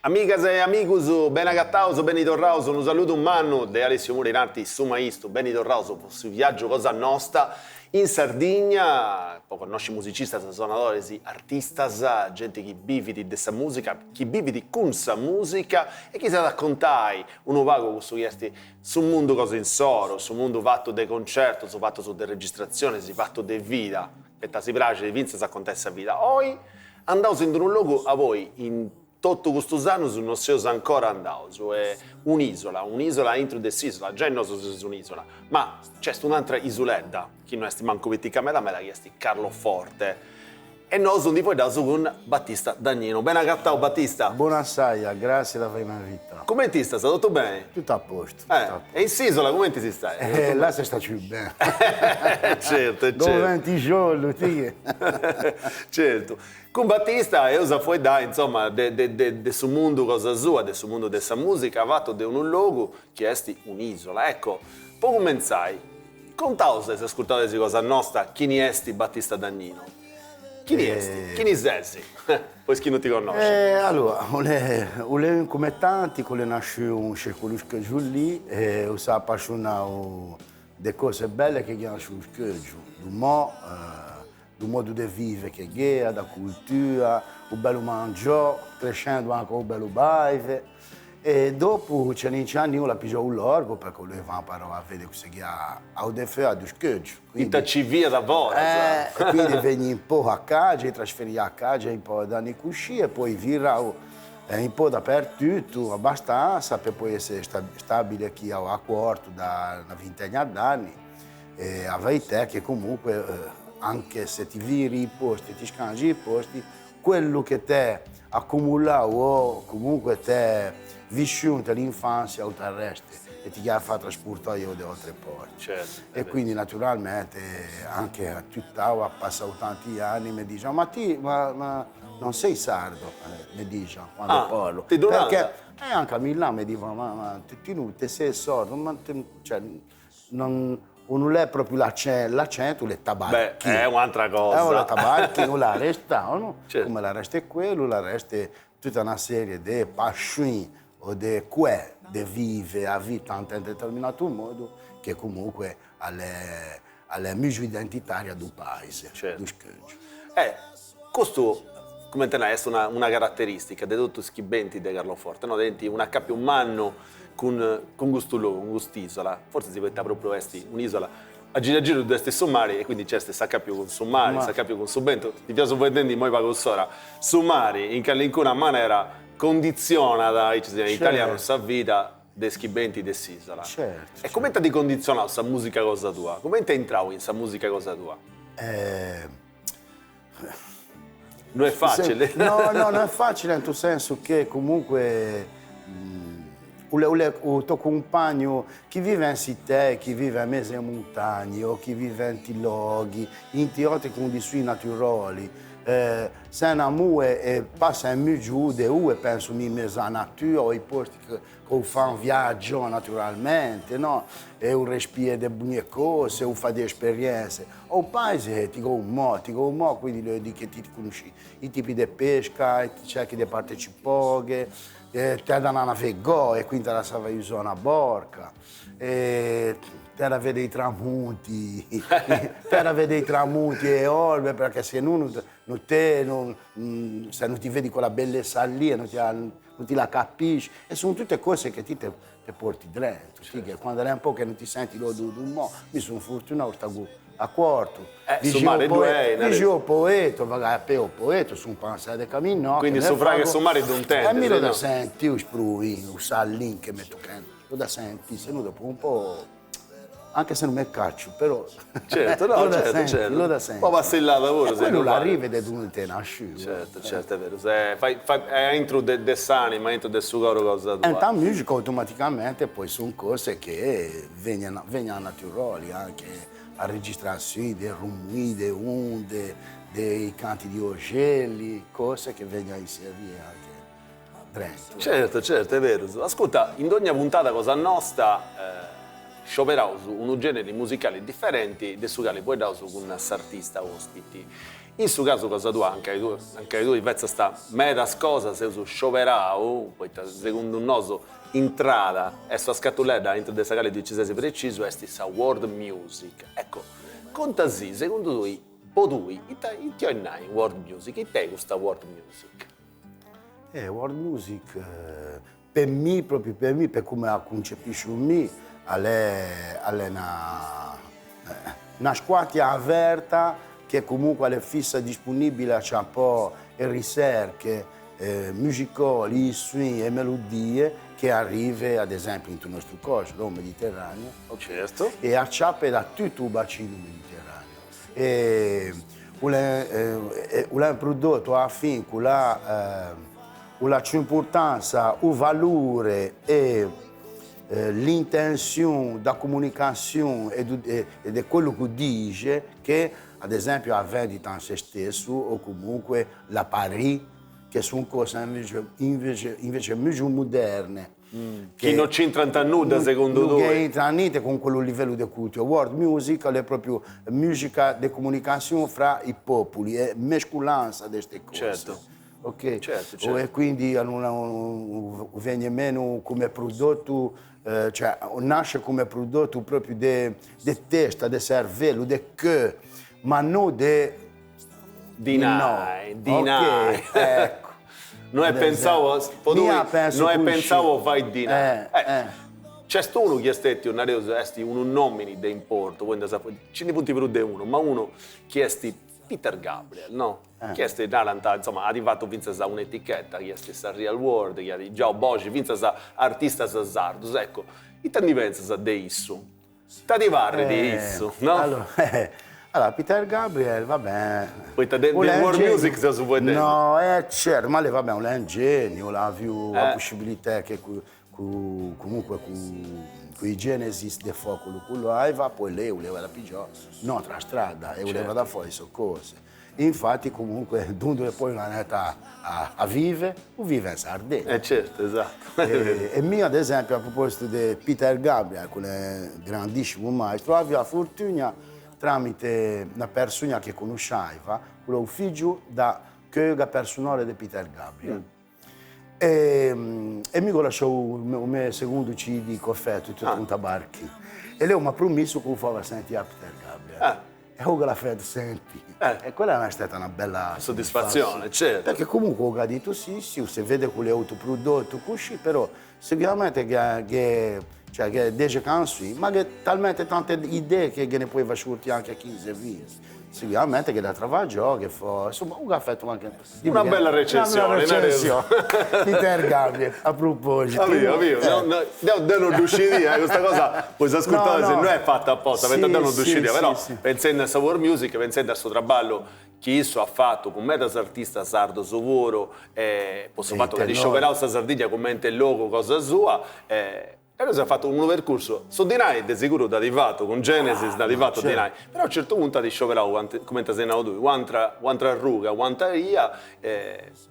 Amigas e amigus, beni agataus, beni torraus, unu saludu mannu de Alessio Mura in arti Su Maistu, beni torraus po su viaggiu cosa nosta in Sardigna, po connosci musicistas, sonadoris, artistas, genti chi bivit de sa musica, chi bivit cun sa musica e chi s'at a contai unu pagu cussu chi est su mundu cosa insoru, su mundu fatu de concertus, fatus de registratzionis, fatu de vida, poita si praxit fintzas a contai sa vida. Oi andaus in unu logu aboi in Totu custus annus no seus ancora andaus, est un'isola, un'isola aintru de s'isola, giai nosu seus un'isola, ma nc'est un'antra isuledda, chi no est mancu pitica meda meda, chi est Carloforte. E nosu ndi fueddaus cun Battista Dagnino. Beni agatau Battista. Bonasera, gràtzias de fai m'invitau. Cumenti istas, totu beni? Totu a postu, totu a postu. E in s'isola cumenti si stait? Eh, là si sta ciù beni. Certu, certu. Cu ventixollu, ti. Certu. Cun Battista eus a fueddai, insoma, de de de su mundu cosa sua, de su mundu de sa musica, fatu de unu logu chi est un'isola. Ecco, po cumentzai, contaus a is ascurtadoris cosa nosta chini est Battista Dagnino. Chini est? Chini ses? Po is chi non ti connoscint. Allora, 'olè come tanti, che 'olè nasciu in quellu scogiu lì e s'est appassionau de cose belle che ghiant su scogiu, du mo Du modu de vive che ghea, da cultura, u bellu mangiò, crescendo anche u bellu baive. E dopu ceninci anni l'at pigiau l'orgo perché 'oleva imparò a vede cusse ghia au de fora du scogiu. Ita ci fiat a foras. E quindi veni un po' a casa, trasferì a casa un po' d'anni cuscì e poi virau un po' dappertutto, abbastanza per poi essere stabile chi a Quartu da una vintena d'anni. E a verità è che comunque, anche se ti viri i posti, ti scangi i posti, quello che t'è accumulato o comunque t'è visciuto l'infanzia o t'arresti e ti fa trasportare io da altre parti. Certo, e quindi naturalmente anche a tutt'ora, passato tanti anni, mi dicono ma ti ma, ma non sei sardo, eh, mi dicono quando ah, parlo. Ti Perché eh, anche a Milano mi dicono ma, ma ti, tu te sei sardo, ma te, cioè, Non, non è proprio l'accento, le tabarchi. Beh, è un'altra cosa. È la tabarchi, non la resta, no? Certo. Come la resta è quello, la resta è tutta una serie di passioni o di que de vive a vita in un determinato modo che comunque alle, alle misura identitaria do paese, certo. do scogiu. Eh, custu, cumenti nai, est una una caratteristica de totus is chi benint de Carloforte, no? Tenint un'acapiu mannu cun cun custu logu, cun cust'isola, fortzis poita propriu est un'isola, a giru a giru ddu est su mari e quindi nc'est s'acapiu cun su mari, s'acapiu cun su bentu, ndi fiaus fueddendi immoi pagu s'ora, su mari in calincuna manera conditzionat, aici si narat in italianu, sa vida de is chi benint de s'isola. Certu. E cumenti at conditzionau sa musica cosa tua? Cumenti est intrau in sa musica cosa tua? No est facile. No, no, no è facile nel senso che comunque u tuo compagno chi vive in città, chi vive in mezzo alle montagne o chi vive in luoghi, in altre condizioni naturali, eh, se una e passa in giù de ue penso in mezzo alla natura o i posti che o fa un viaggio naturalmente, no? E u respira de buone cose, u fa de esperienze. O paese ti go un mo, ti go un mo, quindi le di che ti conosci i tipi di pesca, e ti cerchi di partecipare, e te da una vegò e quindi la sa usare una barca. E te da vedere i tramonti, te da vedere i tramonti e orbe, perché se non, non te, non, se non ti vedi quella bellezza lì, non ti, non ti la capisci. E sono tutte cose che ti te, te porti dentro. Sì, che quando è un po' che non ti senti lo du, du mo, mi sono fortunato, sto a Quartu. Eh, su mare ddu est. Dici o poeto, magari a o poeto, su panza de camino. Quindi su fraghe 'e su mare ddu intendis. E mi lo da senti, u spruin, u sallin che mi tocca, lo da senti, se no dopo un po' Anche se non mi caccio, però... Certo, no, certo, senti, certo. Lo da senti. Poi passillada puru. E quello l'arriva de dunde te nasciu. Certo, certo, è vero. Se fai, fai, è aintru de, de s'anima, aintru de su coro cosa tua. E 'nta musica automaticamente poi sono cose che vengono, vengono naturali, anche a registrazioni dei rumori, delle onde, dei canti di uccelli, cose che vengono a inserire anche Certo, certo, est berus. Ascurta, in dogna puntada cosa nosta. scioberaus unu generi musicali diferenti de su cali fueddaus cun s'artista ospiti. In su casu cosa tua, mancai tui mancai tui fetzast medas cosas, eus scioberau, poita segundu nosu intrada est sa scatuledda aintru de sa cali tui nci ses precisu, est sa world music. Ecco, contasì, segundu tui, po tui, ita ita 'olit nai world music, ita est custa world music? Eh, world music pe mi, propriu pe mi, pe come 'a cuncepisciu mi, al'è al'è na na squatia averta che comunque al'è fissa disponibile a ciappò 'e ricerche musicali, suoni e melodie che arrive ad esempio into nostru cosu, no, Mediterraneo, Certo. e acciappe da tutto 'o bacino mediterraneo. E 'ul'è prodotto a fin cu la cu la ciù importanza, 'o valore e l'intenzione da comunicazione e e de quello che dice che ad esempio 'a vendita in se stesso o comunque l'apparì che sun cose invece invece invece meglio moderne. Chi no c'intrant nudda segundu tui. Non c'intra niente con quello livello de cultura. World music è proprio musica de comunicazione fra i popoli, è mescolanza de ste cose. Certo. Ok? Certo, certo. E quindi non viene meno come prodotto, cioè nasce come prodotto proprio de de testa, de cervello, de cœur, ma non de Dinai, dinai. Ok, ecco. No est pentzau, po tui, no est pentzau po fai dinai. Nc'est unu chi est stetiu, nareus, est unu nomini de importu, poi nd'as a, nci ndi funt prus de unu, ma unu chi est Peter Gabriel, no? Chi est, narant, insoma, at fatu fintzas un'etichetta chi est sa Real World, chi at giau boxi fintzas a artistas sardus, ecco, ita ndi pentzas de issu? Ita ti parrit issu, no? Allora, allora Peter Gabriel, va bè. Poita de world music seus fueddendi. No, eh certo, ma lei va bè, è un genio, l'ha aviu a possibilità che cu cu comunque cu cu i Genesis de fò quello cu l'aveva, poi lei 'uleva da pigiò un'altra strada e 'uleva da fò le sue cose. Infatti comunque dunque poi l'è andata a a vive, vive in Sardegna. Eh certo, esatto. E mi ad esempio a proposito de Peter Gabriel, quello grandissimo maestro, avìo 'a fortuna tramite una persona che conosceva, quello figlio da coega personale de Peter Gabriel. E e mi lasciò 'o mio secondo CD che ho fatto, tutto ah. un tabarchi. E lei mi ha promesso che lo faceva sentire a Peter Gabriel. Ah. E io l'ha fatto sentire. Eh. E quella è stata una bella soddisfazione, certo. Perché comunque ho detto sì, sì, si vede che l'autoprodotto così, però sicuramente che, che, cioè, che 10 canzoni, ma che talmente tante idee che, che ne puoi fare anche 15, 20. Sicuramente che da travaglio, che fa, insomma, un caffè anche... Una bella recensione. Una bella recensione. Peter Gabriel, a proposito. Avio, avio. Eh. No, no, deu, deu non ddu scidia, eh, questa cosa po is ascurtadoris no, no. no est fata apposta, sì, deu non ddu scidia, sì, però sì. pensendi a sa world music, pensendi a su traballu chi issu at fatu cun medas artistas sardos puru, e po su fatu chi at scioberau sa Sardigna cumenti logu cosa sua, e Eros at fatu unu percursu, su dinai de siguru dd'at fatu, cun Genesis dd'at fatu dinai, però a u' certu puntu at scioberau, cumenti as nau tui, u'antra u'antra arruga, u'antra 'ia,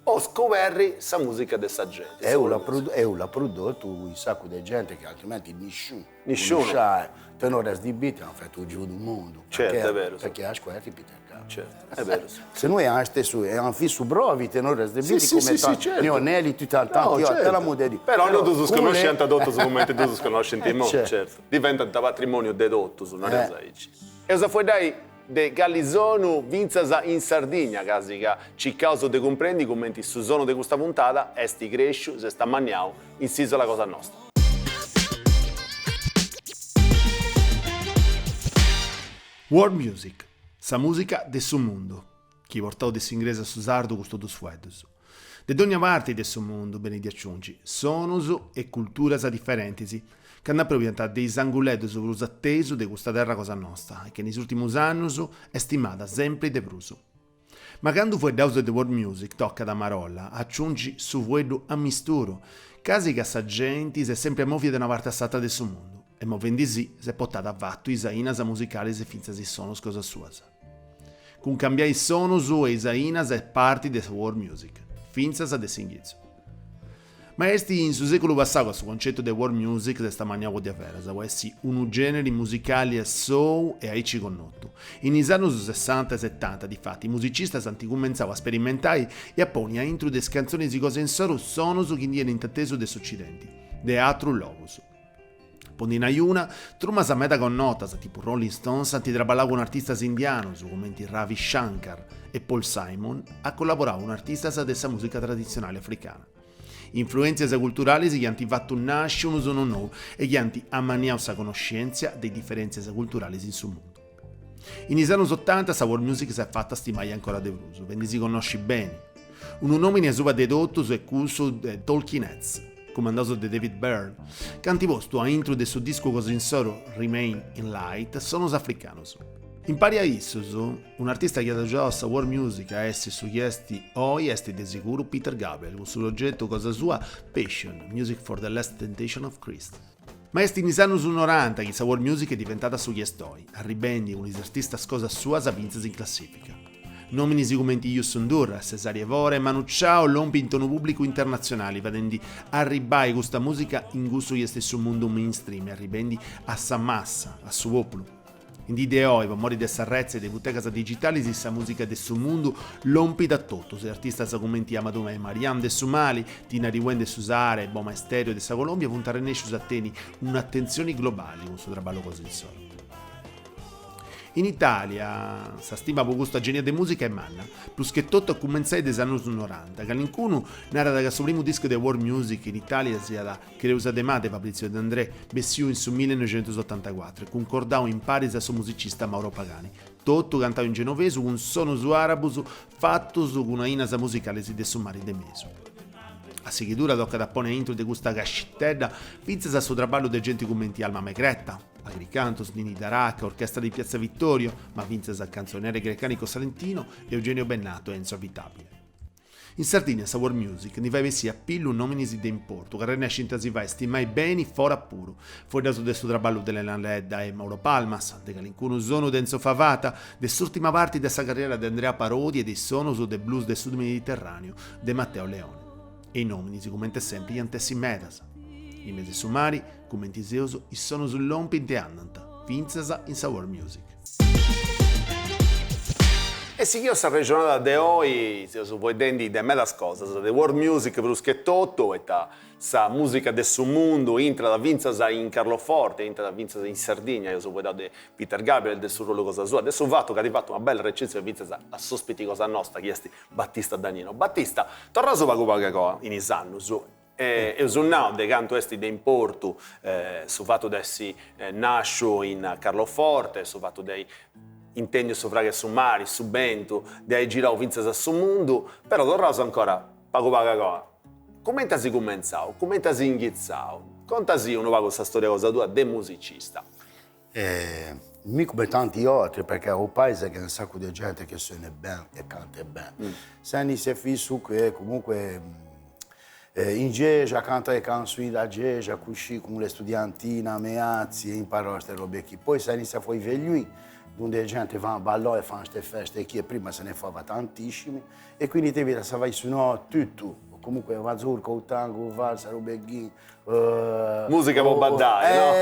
po scoberri sa musica de sa genti. E l'at prodotto un saccu de gente che altrimenti nisciunu Nisciunu. Tenores di Beat hanno fatto il giro del mondo. Certo, è vero. Perché ha scoperto Peter Gabriel. Certo, è vero. Se noi hanno stesso, hanno visto bravi Tenores di Beat sì, come sì, sì, certo. Neonelli, tutti tanti, no, certo. la modelli. Però non ddus connosciant totus cumenti ddus connoscint immoi, certo. certo. Diventant patrimoniu de totus, nareus aici. Eus a fueddai de cali sonu fintzas in Sardigna, casi ca circaus de cumprendi cumenti su sonu de custa puntada est cresciu, s'est amanniau in s'isola cosa nosta. World music, sa mùsica de su mundu, chi portaus de s'ingresu a su sardu custus dus fueddus. De dònnia parti de su mundu benit de aciungi sonus e culturas diferentis ca nd'aprobiant de is anguleddus prus atesu de custa terra cosa nosta e chi in is ùrtimus annus est stimada sempri de prus. Ma candu fueddaus de world music tocat a marolla a aciungi su fueddu ammisturu, casi ca sa genti s'est sempri mòvia de una parti a s'atra de su mundu e movendisì s'est portada avatu is ainas musicalis e fintzas is sonus cosas suas. Cuncambiai is sonus e is ainas est parti de sa world music, fintzas de s'inghitzu. Ma est in su seculu passau ca su concetu de world music s'est amanniau po diaveras, po essi unu generi musicali a sou e aici connotu. In is annus sessanta e setanta, difati, musicistas ant cumentzau a sperimentai e a ponni a intru de is cantzonis cosa insoru sonus chi ndi 'enint atesu de s'Ocidenti, de atrus logus. Po ndi nai una, trumas meda connotas, tipu Rolling Stones, ant traballau cun artistas indianus, cumenti Ravi Shankar e Paul Simon at collaborau cun artistas de sa mùsica traditzionali africana. Influèntzias culturalis chi ant fatu nasci unu sonu nou e chi ant amanniau sa connoscèntzia de is diferèntzias culturalis in su mundu. In is annus otanta sa world music s'est fata stimai ancora de prus, fendi-si connosci beni. Unu nòmini asuba de totus est cussu de Talking Heads, cumandaus de David Byrne, ca ant postu a intru de su discu cosa insoru Remain in Light sonus africanus. Impari a issus, un'artista chi at agiudau a sa world music a essi su chi est oi est de seguru Peter Gabriel cun su progetu cosa sua Passion, Music for the Last Temptation of Christ. Ma est in is annus noranta chi sa world music est diventada su chi est oi, arribendi cun is artistas cosas suas fintzas in classifica. Nominis cumenti Youssou N'Dour, Cesaria Evora e Manu Chao lompint a unu pubblicu internatzionali fadendi arribai custa musica in cussu chi est su mundu mainstream e arribendi a sa massa, a su populu. In dì de oi, po mori de s'arretza e de butegas digitalis, sa mùsica de su mundu lompit a totus e artistas cumenti Amadou e Mariam de su Mali, Tinariwen de su Sahara e Bomba Estéreo de sa Colombia funt arrennèscius a teni un'atentzioni globali cun su traballu cosa insoru. In Itàlia, sa stima po custa genia de mùsica est manna, prus che totu a cumentzai de is annus noranta. Calincunu narat ca su primu discu de world music in Itàlia siat Creusa de Mà de Fabrizio De André, bessiu in su millenoixentusotantacuatru e cuncordau imparis a su musicista Mauro Pagani, totu cantau in genovesu cun sonus arabus fatus cun ainas musicalis de su Mari de Mesu. A sighidura tocat a ponni aintru de custa cascitedda fintzas a su traballu de genti cumenti Alma Megretta, Agricantus, Nini Daraca, Orchestra di Piazza Vittorio, ma fintzas a Canzoniere Grecanico Salentino, Eugenio Bennato e Enzo Avitabile. In Sardigna sa world music ndi fait bessì a pillu nominis de importu ca arrennescint a si fai stimai beni fora puru. Fueddaus de su traballu de Elena Ledda e Mauro Palmas, de calincunu sonu de Enzo Favata, de s'urtima parti de sa carriera de Andrea Parodi e de is sonus de blues de su Mediterraneu de Matteo Leone. E is nominis, cumenti sempri, iant essi medas. In mesu 'e su mari, cumenti seus, is sonus lompint e andant, fintzas in sa world music. E sighius s'arrexonada de oi, seus fueddendi de medas cosas, de world music prus che totu, poita sa musica de su mundu intrat fintzas in Carloforte, intrat fintzas in Sardigna, eus fueddau de Peter Gabriel, de su ruolu cosa sua, de su fatu ca at fatu una bella recensione fintzas a s'ospiti cosa nosta chi est Battista Dagnino. Battista, torraus pagu pagu a coa in is annus, E eus nau de cantu est de importu su fatu de essi nàsciu in Carloforte, su fatu de ai intèndiu su fragu 'e su mari, su bentu, de ai girau fintzas a su mundu, però torraus ancora pagu pagu a coa. Cumenti as cumentzau? Cumenti as inghitzau? Contasì unu pagu sa storia cosa tua de musicista. Mi come tanti altri, perché 'o paese gh'è un sacco di gente che suona ben e canta ben. Seni si è fisso che comunque in Geja canta le canzoni da Geja, così con le studiantina, a Meazzi e imparò queste robe qui. Poi si inizia a fare i vegliui, dove la gente va a ballare e fa queste feste qui, e prima se ne fava tantissime, e quindi te vedi, se vai suonare tutto, comunque mazurka, o tango, valsa, robe qui, Musica po baddai, no?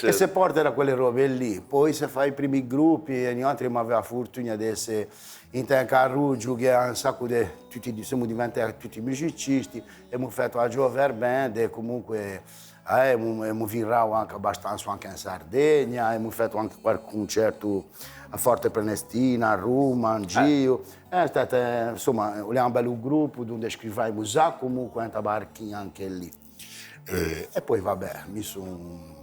E se porta da quelle robe lì. Poi se fa i primi gruppi e noi aveva la fortuna di essere in un carruggio che ha un sacco di... Tutti, siamo diventati tutti musicisti, abbiamo fatto la Giover Band e comunque abbiamo virato anche abbastanza anche in Sardegna, abbiamo fatto anche qualche concerto a Forte Prenestina, a Roma, in giro. È stata, insomma, un bel gruppo dove scrivevamo già comunque una barchina anche lì. E, e poi vabbè, mi sono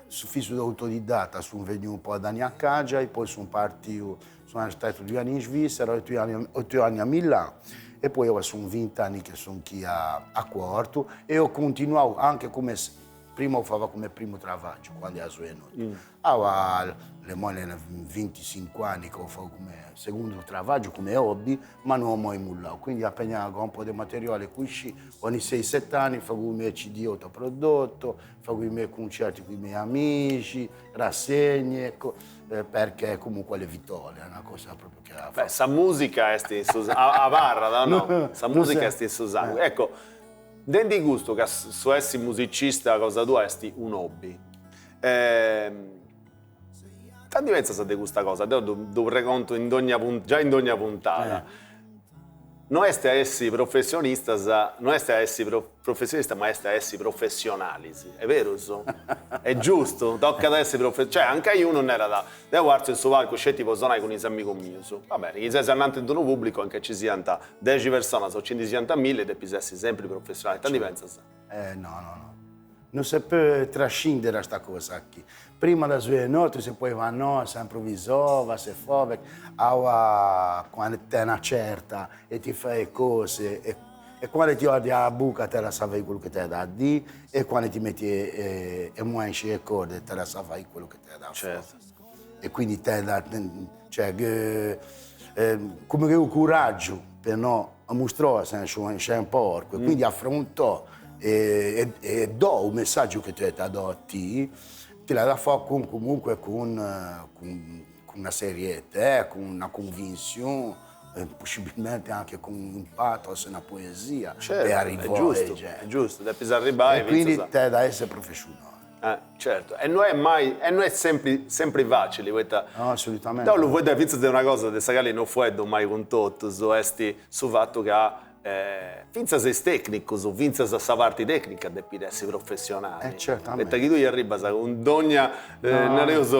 fisso autodidatta, sono venuto un po' ad anni a casa e poi sono partito, sono stato due anni in Svizzera, otto anni, otto anni a Milano e poi ora sono 20 anni che sono qui a, a Quartu e ho continuato anche come prima ho come primo travaglio quando ero venuto. Mm. Allora, le moglie 25 anni che ho fatto come secondo travaglio, come hobby, ma non ho mai mollato. Quindi appena ho un po' di materiale qui, ogni 6-7 anni faccio i miei CD autoprodotto, faccio i miei concerti con i miei amici, rassegne, ecco, eh, perché comunque le vittorie è una cosa proprio che... Beh, sa musica est in su... abarrat, no? Sa musica est in su sangue. Ecco. Dendi custu ca su essi musicista cosa tua est un'hobby, ita ndi pentzas de custa cosa? Deu ddu pregontu in dogna giai in dogna puntada. No est a essi professionistas, no est a essi professionista ma est a essi professionalis, est berus? Est giustu? Tocat a essi profe, cioè mancai unu narat, deu artziu in su palcu sceti po sonai cun is amigus mius, va beni, chi ses ananti de unu pubblicu anche ci siant dexi personas o ci ndi siant milli depis essi sempri professionali, ita ndi pentzas? Eh no no no, non si peut trascindere da sta cosa qui. Prima da sue note si poteva no, si improvvisava, si fove, ora quando te una certa e ti fai cose e, e quando ti guardi a buca te la sa fai quello che te da di e quando ti metti e, e muovi le corde te la sa fai quello che te da Certo. E quindi te da, cioè, che, eh, come che un coraggio per no mostrare senza un porco, e quindi affrontò e, e, e do un messaggio che te ti do a ti, ti la da fare con, comunque con, con, con una serietà, con una convinzione, eh, possibilmente anche con un pathos e una poesia certo, per arrivare. È giusto, cioè. è giusto, devi arrivare. E quindi te da essere professionale. Eh, certo, e no est mai, e no est sempri, sempri facili, poita. No, assolutamente. Deu 'ollu fueddai fintzas de una cosa de sa cali no fueddu mai cun totus, est su fatu ca fintzas is tecnicus, fintzas sa parti tecnica depit essi professionali. Eh, certamente. Poita chi tui arribas cun dogna, nareus,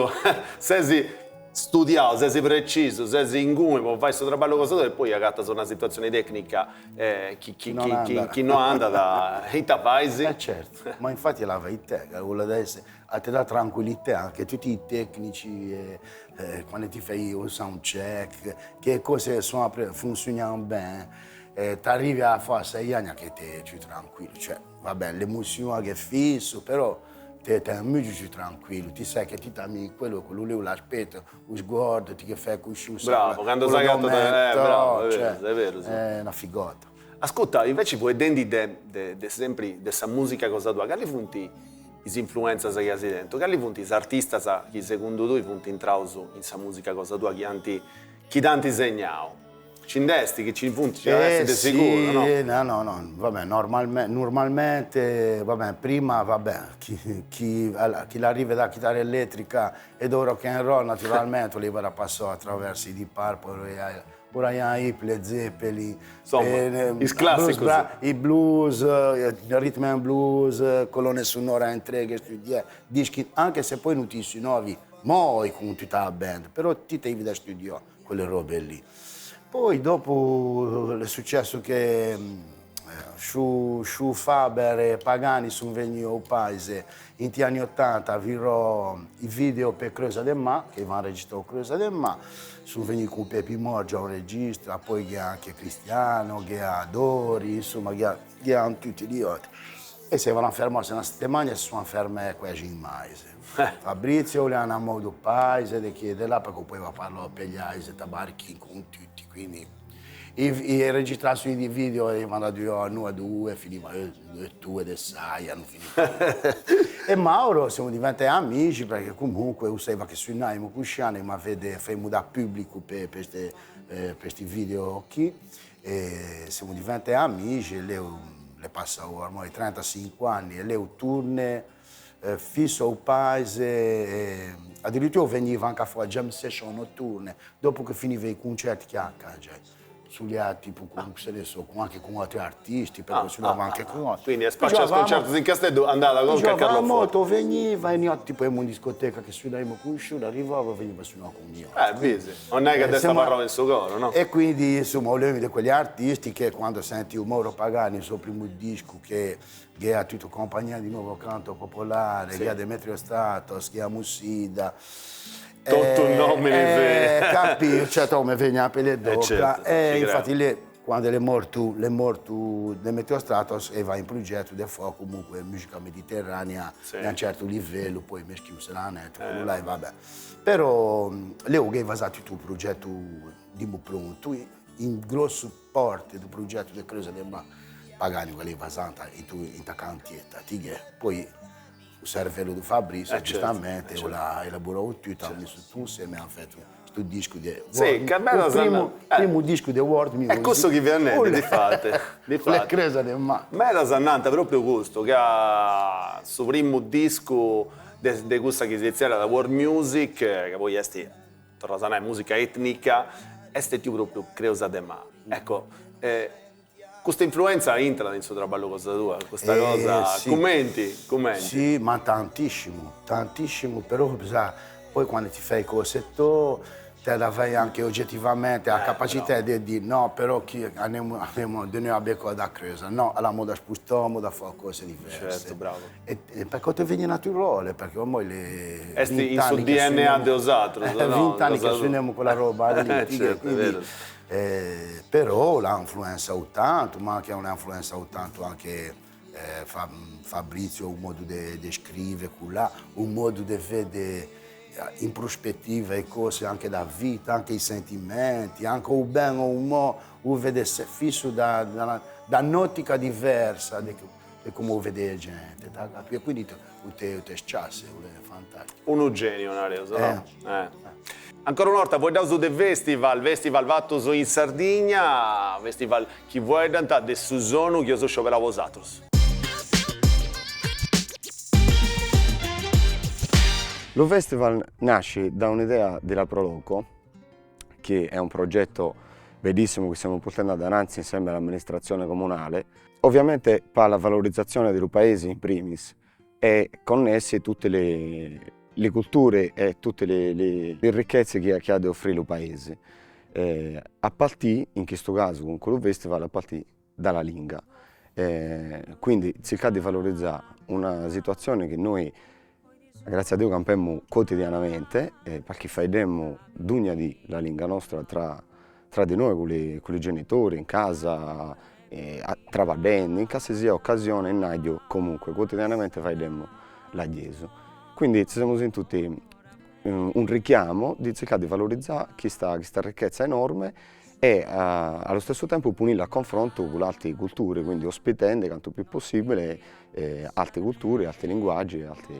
ses studiau, ses precisu, ses inguni po fai su traballu cosa tua e poi agatas una situazioni tecnica chi chi chi no andat, ita fais? Eh certo, ma infatti la verità, quella di essere, a te dà tranquillità anche tutti i tecnici, eh, eh, quando ti fai il sound check, che cose sono, funzionano bene, eh, ti arrivi a fare sei anni che te più tranquillo, cioè, vabbè, l'emozione che è fisso, però te, te è molto più tranquillo, ti sai che ti dammi quello, quello lì l'aspetto, lo sguardo, ti che fai con Bravo, quando sai che eh, bravo, è vero, cioè, è vero, sì. È una figata. Ascolta, invece fueddendi de, de, de sempri de sa musica cosa tua, cali funt is influenzas chi as tentu? Cali funt is artistas chi segundu tui funt intraus in sa musica cosa tua chi ant, chi t'ant segnau? Ci nd'est, chi ci funt, ci at essi de siguru, no? Eh sì, no, no, no, vabbè, normalme, normalmente, vabbè, prima, vabbè, chi, chi, allora, chi l'arriva da chitarra elettrica e do rock and roll, naturalmente, voleva passare attraverso i Deep Purple, e Uriah Heep, Led Zeppelin, Insomma, is classicus. Blues, i blues, il rhythm and blues, colonne sonore in tre che studia, dischi, anche se poi non ti suonavi mai con tutta la band, però ti devi da studiare quelle robe lì. Poi dopo è successo che su, su Faber e Pagani sono venuti al paese in gli anni 80 virò i video per Creusa del Ma, che vanno registrare Creusa del Ma, sono venuti con Pepi Morgia, un regista, poi che anche Cristiano, che Dori, insomma, che, che hanno tutti gli altri. E se vanno a fermarsi una settimana, si sono fermati quasi un mese. Fabrizio le hanno modo paese, di chiedere là, perché poi va a parlare per gli altri, tabarchi con tutti, quindi i, i registrazioni di video arrivano da due anni a due, finiva eh, due, due sei, hanno finito. e Mauro siamo diventati amici perché comunque usava che suonavamo con ma vede, facciamo da pubblico per questi eh, per video qui. E siamo diventati amici e lei le passa ormai 35 anni e lei torna eh, fisso al paese, e addirittura veniva anche a fare jam session notturne, dopo che finiva i concerti che a casa sugli atti, tipo, con, se ne so, con, anche con altri artisti, perché ah, suonava ah, anche con altri. Quindi a spacciare concerti in Casteddu andava con Carlo molto, veniva, e noi tipo in una discoteca che suonavamo con Sciura, arrivava, veniva a suonare con noi. Eh, busy. Non è che adesso parlava il suo coro, no? E quindi, insomma, volevo di quegli artisti che quando senti un Mauro Pagani, il suo primo disco, che, che ha tutto compagnia di nuovo canto popolare, sì. che ha Demetrio Stratos, che ha Mussida, Tutto un nome eh, capi, cioè, mi viene a pelle d'oca. Certo, e infatti lì, quando è morto, è morto Demetrio Stratos e va in progetto di fuoco comunque musica mediterranea sì. a un certo livello, poi mi schiuse la net, quello là e vabbè. Però lei ha vasato tutto il progetto di pronto, in grosso parte del progetto di Creusa del Mar, Pagani che lei vasanta in, in cantietta, poi o cervello do Fabrício, eh, giustamente, certo, certo. elaborou tutto, ha messo tutto insieme, hanno fatto questo. Su discu de Sì, ca medas su primu, primu discu de world music. Est cussu chi fia nendi, difati, difati. Creuza de Mà. Medas nant propriu custu, ca su primu discu de de cussa chi si zerriat world music, ca poi est, torraus a nai, musica etnica, est stetiu propriu Creuza de Mà. Ecco, Custa influenza intrat in su traballu cosa tua, custa cosa, cumenti, cumenti? Sì, ma tantissimu, tantissimu, però sa, poi quando ti fai cose tu, te la fai anche oggettivamente, la capacità de di no, però chi andiamo, andiamo de noi abbiamo da Creusa, no, alla da spostiamo, da fare cose diverse. Certo, bravo. E, e perché te viene naturale, perché ormai le Est in su DNA de 'osatrus, no? Vent'anni che suoniamo quella roba lì, Certo, è vero. Però l'ha influenzau tantu, ma anche l'ha influenzau tantu anche Fabrizio, u modu de de scrive cullà, u modu de vede in prospettiva e cose anche da vita, anche i sentimenti, anche u ben o u mò, u vede fisso da da un'ottica diversa de de come u vede gente, e quindi u te u te sciasse, è fantastico. Unu geniu, nareus, no? Ancora una 'orta fueddaus de festival, festival fatus in Sardigna, festival chi fueddant de su sonu chi eus scioberau po 'osatrus. Lu festival nasce da un'idea de la Pro Loco, chi è un progetto bellissimo chi stiamo portando adananti insieme all'amministrazione comunale, ovviamente per la valorizzazione de lu paesi in primis e connessi tutte le le culture e tutte le le ricchezze chi chi at de offrì lu paesi, a partì, in chistu casu cun custu festival, a partì dalla linga. Quindi circà de valorizzà una situazione chi noi, gratzie a Deu, campemu quotidianamente, perché faeddemu dogna dì la linga nostra tra tra di noi, cun li cun li genitori, in casa, traballendi, in cale siat occasione in radiu, comunque quotidianamente faeddemu ladiesu. Quindi si semus sentuti un richiamo di circare di valorizzare chista chista ricchezza enorme e allo stesso tempo ponilla a confronto cun altre culture, quindi ospitende cantu più possibile altre culture, altri linguaggi e altre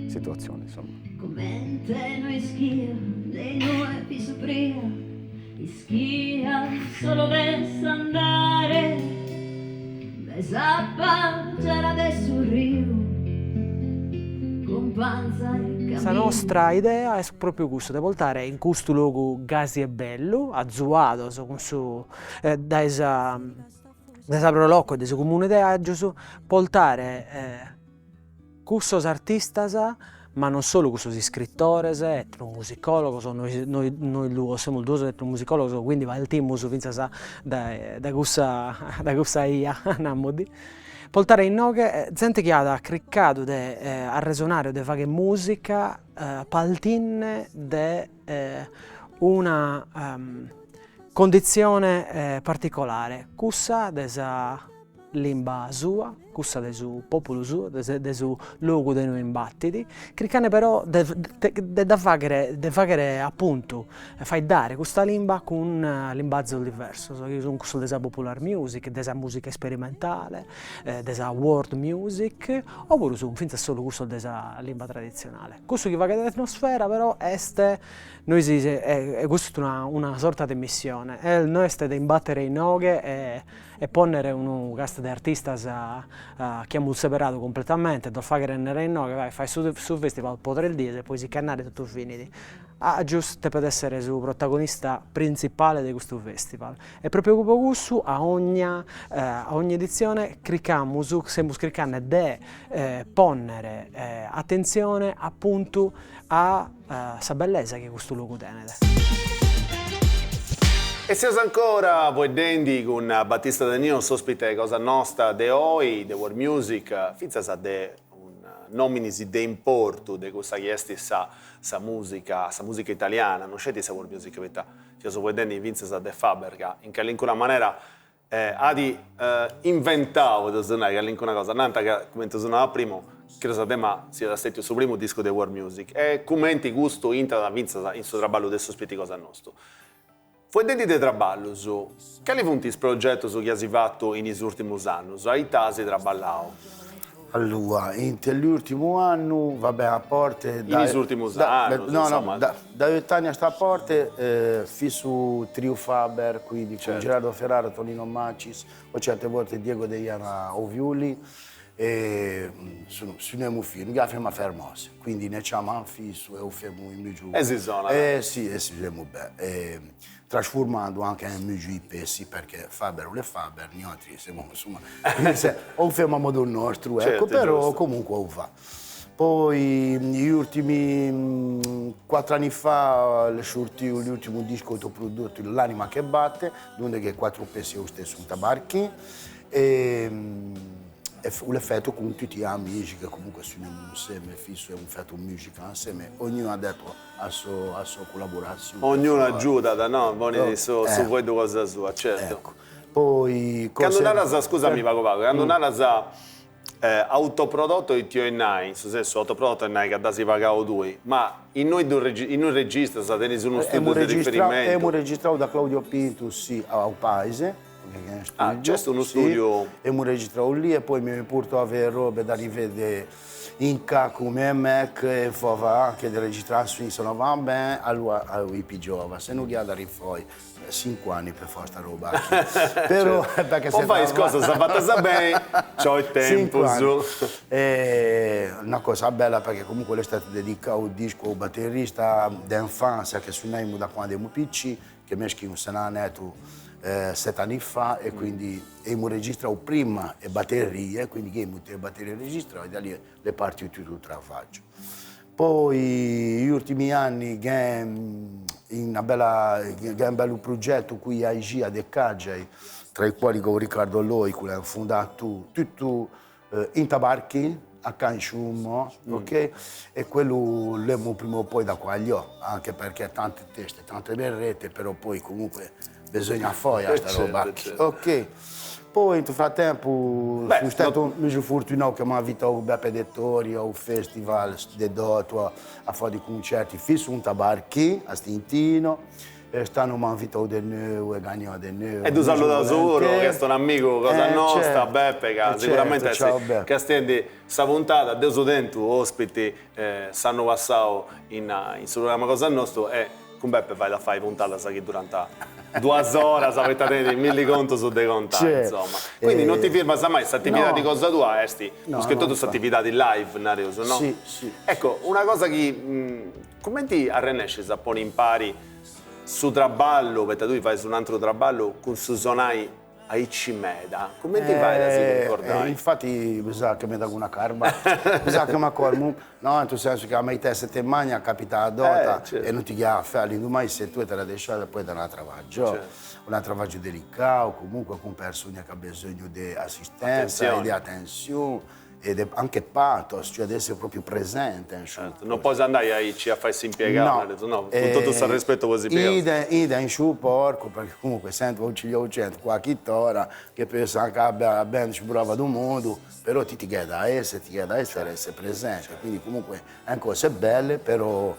situazioni insomma. Comente no ischia de inue fit supria ischia solo de s'andare dae s'abba giara de su riu cumpanza 'e Sa caminu. nostra idea est propriu cussa de portare in custu logu gasi bellu, azuados cun su dae sa de sa Pro Loco e de su Comune de Aggius, portare cussos artistas, ma non solu cussos iscritores, etnomusicologos, nois nois nois duos semus duos etnomusicologos, quindi partimus fintzas dae dae cussa dae cussa 'ia, namus, portare inoghe zente chi at chircadu de arresonare o de fagher musica partinde de una Conditzione particolare, cussa de sa limba sua, cussa de su populu suo, de su logu de inue imbatit, chirchende però de de dda faghere de faghere apuntu faeddare custa limba cun limbazos diversos, chi sun cussos de sa popular music, de sa musica isperimentale, de sa world music, o puru sun fintzas solu cussos de sa limba traditzionale. Cussu chi faghet Etnosfera però est Nois e custu est una una sorta de missione, no est de imbattere inoghe e e ponnere unu cast de artistas chi amus seberadu cumpletamente, ddos faghere 'ennere inoghe, vai fai su su festival po tres dies e poi si che andare totu finit. Aggius depet essere su protagonista printzipale de custu festival e propriu po cussu a ogna a ogni editzione chircamus, semus chirchende de ponnere atentzione apuntu a sa bellesa chi custu logu tenet. E seus ancora fueddendi cun Battista Danino, s'ospite cosa nosta de oi, de World Music, fintzas de nominis de importu de cussa chi est sa sa musica, sa musica italiana, non sceti sa world music, poita seus fueddendi fintzas de Faber ca in calincuna manera At inventau, podeus nai, calincuna cosa, nant ca, cumenti eus nau a primu, Creuza de Mà siat stètiu su primu discu de world music e cumenti custu intrat fintzas in su traballu de s'ospiti cosa nostu. Fueddendi de traballus, cali funt is progetus chi as fatu in is ùrtimus annus? A ita as traballau? Allora, in l'urtimu annu, va bè, a parte... In is urtimus annus, no, no, da, da ott'anni a sta parte fisso Trio Faber, quindi con Gerardo Ferrara, Tonino Macis, o certe volte Diego Deiana o viuli, e sunemu filu, ca femu fermos, quindi ne ciaman fissu e u femu in migiu. E si sonat. Eh sì, e si femu bene. Trasfurmando anche in migiu i pezzi, perché Faber è Faber, noi siamo insomma, o femu a modo nostro, ecco, però comunque o va. Poi gli ultimi 4 anni fa l'uscito l'ultimo disco autoprodotto, L'anima che batte, dove che quattro pezzi lo stesso un tabarchi, e, e l'effetto con tutti gli amici che comunque sono insieme, fisso è un fatto musica insieme, ognuno ha detto a sua, a sua collaborazione. Ognuno aiuta, no? Boni su, su fueddu cosa sua, certo. Ecco. Poi... Cando naras, scusami pagu pagu, cando naras autoprodotto ite 'olis nai, in su sensu autoprodotto est nai ca dd'as pagau tui, ma innui ddu innui registras, tenis unu studiu de riferimentu? Emu registrau da Claudio Pintu, sì, a u paese, Ah, c'è uno studio. Emu registrau lì e poi mi porto a avere robe da rivedere in ca come Mac e fova anche di registrazione se non va bene, allora i pigiova, se non da rifoi 5 anni per fare sta roba. Però perché se fai cosa, se fatta bene, c'ho il tempo su. È una cosa bella perché comunque è stato dedicato un disco al batterista d'infanzia che suoniamo da quando ero piccoli, che mi un senaneto 7 anni fa e quindi abbiamo registrato prima le batterie, quindi abbiamo le batterie registrate e da lì le parti tutto il travaglio. Poi gli ultimi anni che in una bella, che è un bello progetto qui a Igia de Cagliari, tra i quali con Riccardo Loi, che ha fondato tutto in Tabarchi, a Canciumo, ok? E quello l'abbiamo prima o poi da qua agli anche perché tante teste, tante berrette, però poi comunque bisogna fare questa roba. Certo. Ok. Poi nel frattempo Beh, sono stato molto fortunato che mi ha invitato Beppe Dettori ao festival de Dotto a, a fare dei concerti fisso un tabarchi a Stintino e stanno mi ha invitato di nuovo e ganhò di nuovo. E tu saluta solo, che è un amico cosa nostra, certo. Beppe, che sicuramente certo, ciao, Beppe. che stendi sta puntata, Deus tentu, ospiti, s'annu passau in, in su programma Cosa Nostra e con Beppe vai da fare puntata, sa che durante 2 ore avete tenere mille conto su de contare, Certo. insomma. Quindi non ti fermas mai, questa attività no. di cosa tua esti, No, soprattutto no, questa attività di live, nareus, no? Sì, sì. Ecco, una cosa che, come ti arrenesci a poni impari su traballo, perché tu fai su un altro traballo con su sonai aici meda, come ti fai da si concordare? Infatti bisogna che mi dà una carba, bisogna che mi accorgo, no, nel senso che a me te settimana capita a dota certo. e non ti chiama mai se tu te la lasciata poi da un travaglio, Certo. un travaglio delicato, comunque con persone che hanno bisogno di assistenza Attenzione. e di attenzione e di anche pathos, cioè di essere proprio presente. Insomma. Certo, Non puoi andare aici a farsi impiegare, no, no, con tutto il rispetto così Ida, ida in su porco, perché comunque sento un ciglio cento qua chitarra, che pensa anche a band più brava del mondo, però ti ti chiede a essere, ti chiede a essere, essere presente. Quindi comunque è cose belle, però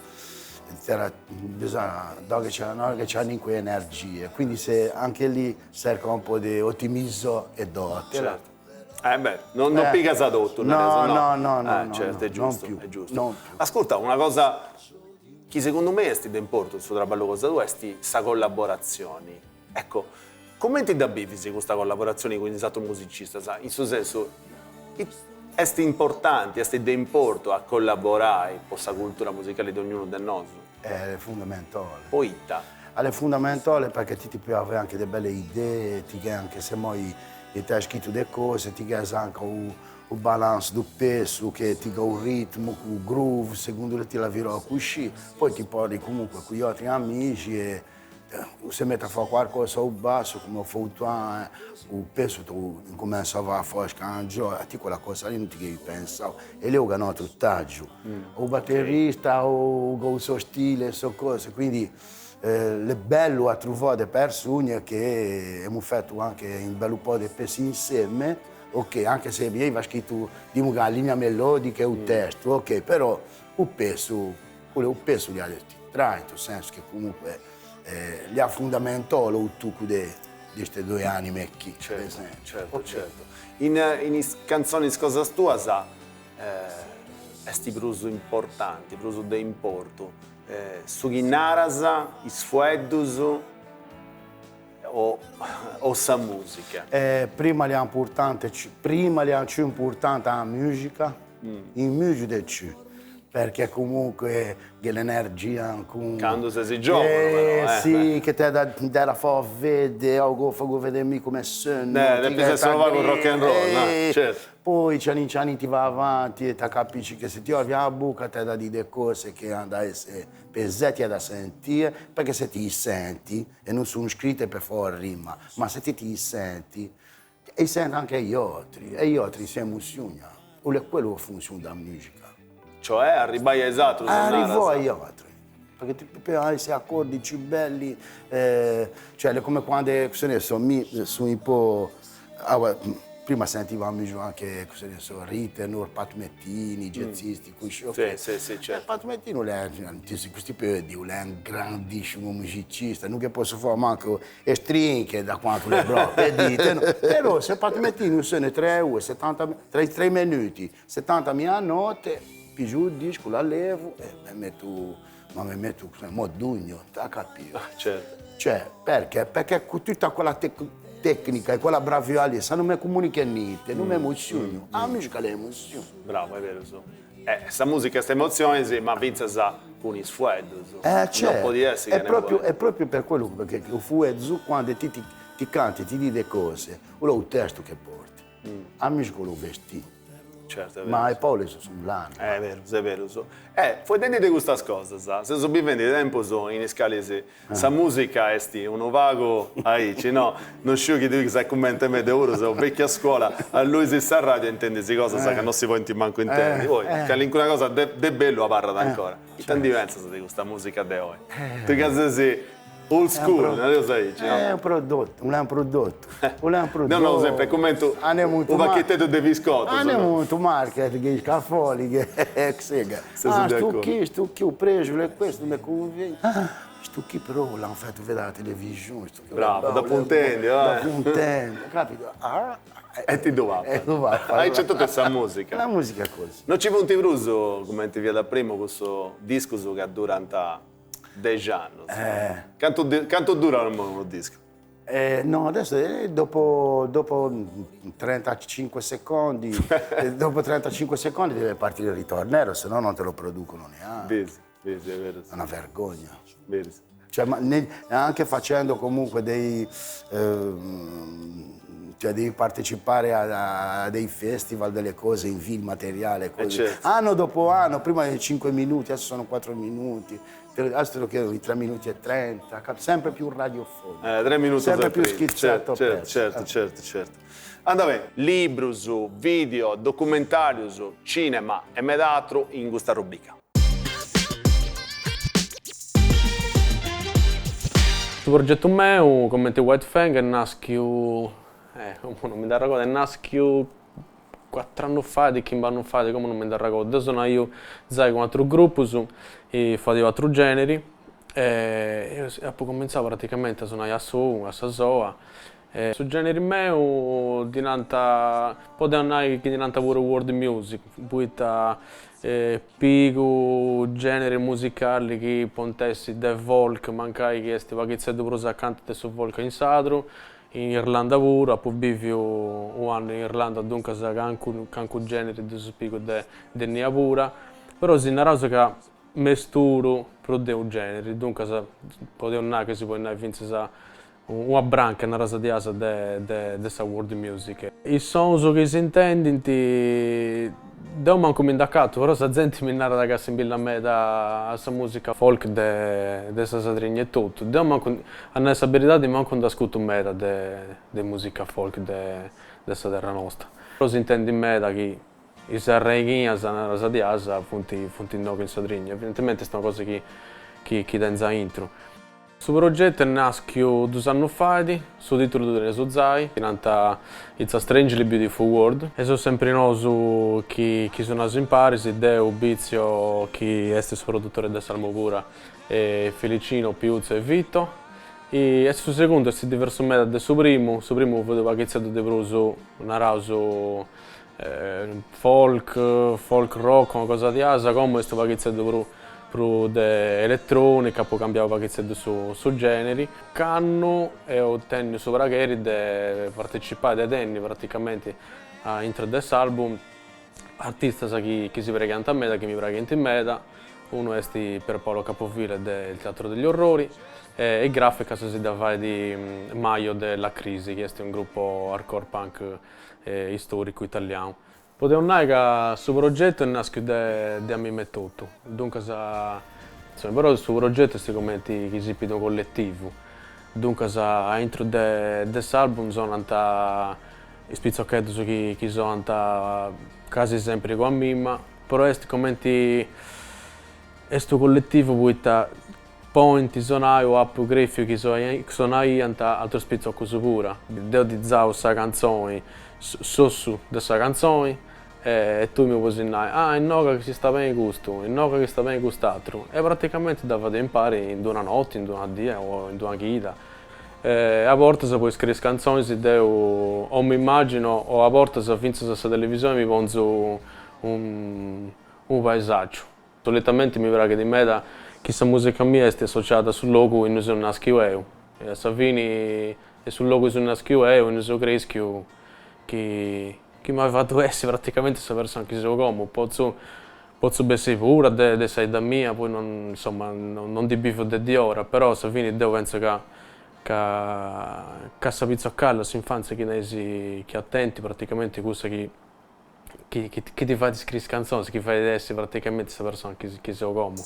c'era, bisogna, da che c'è, no, che c'hanno in quelle energie. Quindi se anche lì cerca un po' di ottimismo e dote. Certo. Eh beh, non pica sa tutto, No, no? no, no, no, no, certo, no, è giusto, non più, è giusto. non più. Ascolta, una cosa che secondo me è di importo il suo traballo cosa tu è sta collaborazioni. Ecco, come ti da bivisi questa collaborazione con il musicista? Sa? In suo senso, è importante, è di importo a collaborare con questa cultura musicale di ognuno del nostro? È fondamentale. Poita. È fondamentale perché ti, ti puoi avere anche delle belle idee, ti anche se mai ti hai scritto delle cose, ti anche o, o balance do peso, che ti dà il ritmo, il groove, secondo te ti la virò così, poi ti parli comunque con gli altri amici e eh, se mette a fare qualcosa ao basso, come ho fatto, eh, o peso tu comincia a fare scangio, a ti quella cosa lì non ti devi pensare. E lì ho ganato il taggio. O batterista, o con il suo stile, le sue cose, quindi eh, è bello a trovare delle persone che abbiamo fatto anche un bel po' di pezzi insieme, ok, anche se mi aveva scritto di una linea melodica e un testo, ok, però il peso, il peso li ha detto, tra, nel senso che comunque eh, li ha fondamentale il tuco de. queste due anime qui, per esempio. Certo, certo. In in is cantzonis cosas tuas est prus importanti, prus de importu su chi naras, is fueddus o o sa musica? Prima l'è importante, prima l'è più importante la musica, in musica de più, perché comunque che l'energia cun. Candu ses giovanu però eh. Si, che te da da fa vede, o fa vedere mi come sono. Depis essi unu pagu rock and roll, no? Certo. Poi cianin cianin ti va avanti e ti capisci che se ti apri la bocca te da di de cose che hanno da essere pesate e da sentire, perché se ti senti, e non sono scritte per fare rima, ma se ti ti senti, e senti anche gli altri, e gli altri si emozionano. Quello è quello che funziona da musica. Cioè, arribai a is atrus, naras. Arrivò agli altri. Perché ti per questi accordi più belli, eh, cioè è come quando, se ne so, mi sono un po'... Ah, prima sentivamo anche, cosa ne so, Ritenour, Pat Metheny, jazzisti, mm. Sì, sì, sì, certo. Pat Metheny è, questi periodi, è un grandissimo musicista, non che posso fare manco e strinche da quanto le bravo, dite, no? Però se Pat Metheny sono 3 ore, 70, 3, 3 minuti, 70 mila note, più il disco, la levo e mi metto, ma mi metto, mo dugno, t'ha capito? Certo. Cioè, perché? Perché con tutta quella tec- tecnica e quella bravura lì, se non mi comunica niente, non mi emoziono. La musica è emozione. Bravo, è vero, su. Eh, sa musica est emotzionis, ma fintzas cun is fueddus. Eh, certo. Non podit essi chene fueddus. È proprio per quello, perché il fueddu, quando ti, ti, ti canti, ti di cose, quello è il testo che porti. A musica lo vesti. Certo, è vero. Ma e poi sono l'anima. È vero, è vero. Eh, fueddendi de custas cosas, seus bivendi tempus in is calis sa musica est unu pagu aici, no? Non sciu chi tui ses cummente mei deu puru seu vecchia scuola, alluis sa radio e intendis cosas ca non si podint mancu intendi, poi calincuna cosa de de bellu abarrat ancora. Ita ndi pensas de custa musica de oi? Tui ca ses Old school, nareus aici, no? È un prodotto, un prodotto, un prodotto. No, no, sempre cumenti unu pacheteddu de biscotus. Ane molto market che scafoli che sega. Ah, sto qui, sto qui, ho preso le questo, mi conviene. Ah, sto qui però l'hanno fatto vedere alla televisione. Sto qui, Bravo, dopo intendi, va. Dopo un tempo, capito? Ah, E ti ddu E ddu pappat. Aici totu est sa musica. La musica è così. No ci funt prus, cumenti fiat a primu, cussus discus ca durant Dex'annus. Cantu cantu durat unu discu? No, adesso dopo, dopo 35 secondi, dopo 35 secondi deve partire il ritornello, se no non te lo producono neanche. Bisi, bisi, è vero. È una vergogna. Bisi. Cioè, ma ne, anche facendo comunque dei... cioè devi partecipare a, a dei festival, delle cose, invii il materiale, così. Certo. Anno dopo anno, prima erano 5 minuti, adesso sono 4 minuti, adesso te lo chiedono di 3 minuti e 30, sempre più radiofonico. Eh, 3 minuti sempre più schizzato. Certo, certo, certo, certo, certo. Anda bene, librus, video, documentarius, cinema e meda atru in custa rubrica. Su progetu meu, cumenti White Fang, est naschiu, eh, como non mi nd'arregodu, est naschiu cuatr'annus fait, chimb'annus fait, como non mi nd'arregodu. Deu sonaio zai cun atrus grupus, fadiu atru generi e apu cumintzau praticamenti a sonai a sou, a sa soa Su generi meu ddi nant, podeus nai chi ddi nant puru world music, poita pigu generis musicalis chi podint essi de folk, mancai chi est u' paghitzeddu prus acanta de su folk in sadru, in Irlanda puru, apu biviu u' annu in Irlanda duncas cancu cancu generi ddus pigu de de innia pura, però si naraus ca mesturu prus de unu generi, duncas podeus nai chi si podit nai fintzas Una branca, naras diasi, de de sa world music. Is sonus chi s'intendint, deu mancu mi nd'acatu, però sa zenti mi narat ca assimbillat meda a sa musica folk de de sa Sadrigna etotu. Deu mancu, a nai sa beridadi, mancu nd'ascurtu meda de de musica folk de de sa terra nosta. Però s'intendit meda chi is arraighinas, naras diasi, funt funt inoghe in Sadrigna, evidentementi est una cosa chi chi tenzu aintru. Su progetu est nàschiu dus annus fait, su tìtulu ddu teneus zai, ddi nant It's a Strangely Beautiful World, e seus sempri nosu chi chi sonaus imparis, deu, Bizio chi est su produtore de s'album pura e Felicino, Piuzzo e Vito. E su segundu est diversu meda de su primu, su primu fut u' paghitzeddu de prus, naraus, folk, folk rock, una cosa diasi, como est u' paghitzeddu prus prus de eletronica, apu cambiau u' paghitzeddu su su generi. Ocannu eus tenniu su pragheri de partecipai, de tenni praticamenti a intro de s'album artistas chi chi si praghiant meda, chi mi praghint meda, unu est Pierpaolo Capovilla de Il Teatro degli Orrori e is graficas si dda fait Maio de La Crisi chi est unu gruppo hardcore punk istoricu italianu. Podeus nai ca su progetu est naschiu de de a mimma etotu, duncas insoma, però su progetu est cumenti chi siat unu colletivu, duncas a intru de de s'album sonant is pitzocheddus chi chi sonant casi sempri cun a mimma, però est cumenti est unu colletivu poita Podint sonai o apu crèfiu chi sonaiant atrus pitzocus puru. Deu ti zau sa cantzoni, s'ossu de sa cantzoni, e tui mi podis nai, ah innoga chi si sta beni custu, innoga chi sta beni cust'atru, e praticamenti dda fadeus impari in d'una noti, in d'una dia o in d'una chida. E a bortas po iscriri is cantzonis deu o m'immagino o a bortas fintzas a sa televisioni mi ponzu unu paesaggiu. Solitamenti mi praghit meda chi sa musica mia est associada a su logu innui seu naschiu eu, e a sa fini est su logu innui seu naschiu eu, innui seu creschiu, chi chi m'at fatu essi praticamenti sa persona chi seu como, potzu potzu bessiri puru de de sa 'idda mia, poi non insoma non ndi bivu de diora, però a sa fini deu pentzu ca ca ca sa pitzocalla, s'infanzia chi tenis chi as tentu praticamenti cussa chi chi chi ti fait scriri is cantzonis, chi fait essi praticamenti sa persona chi chi seu como.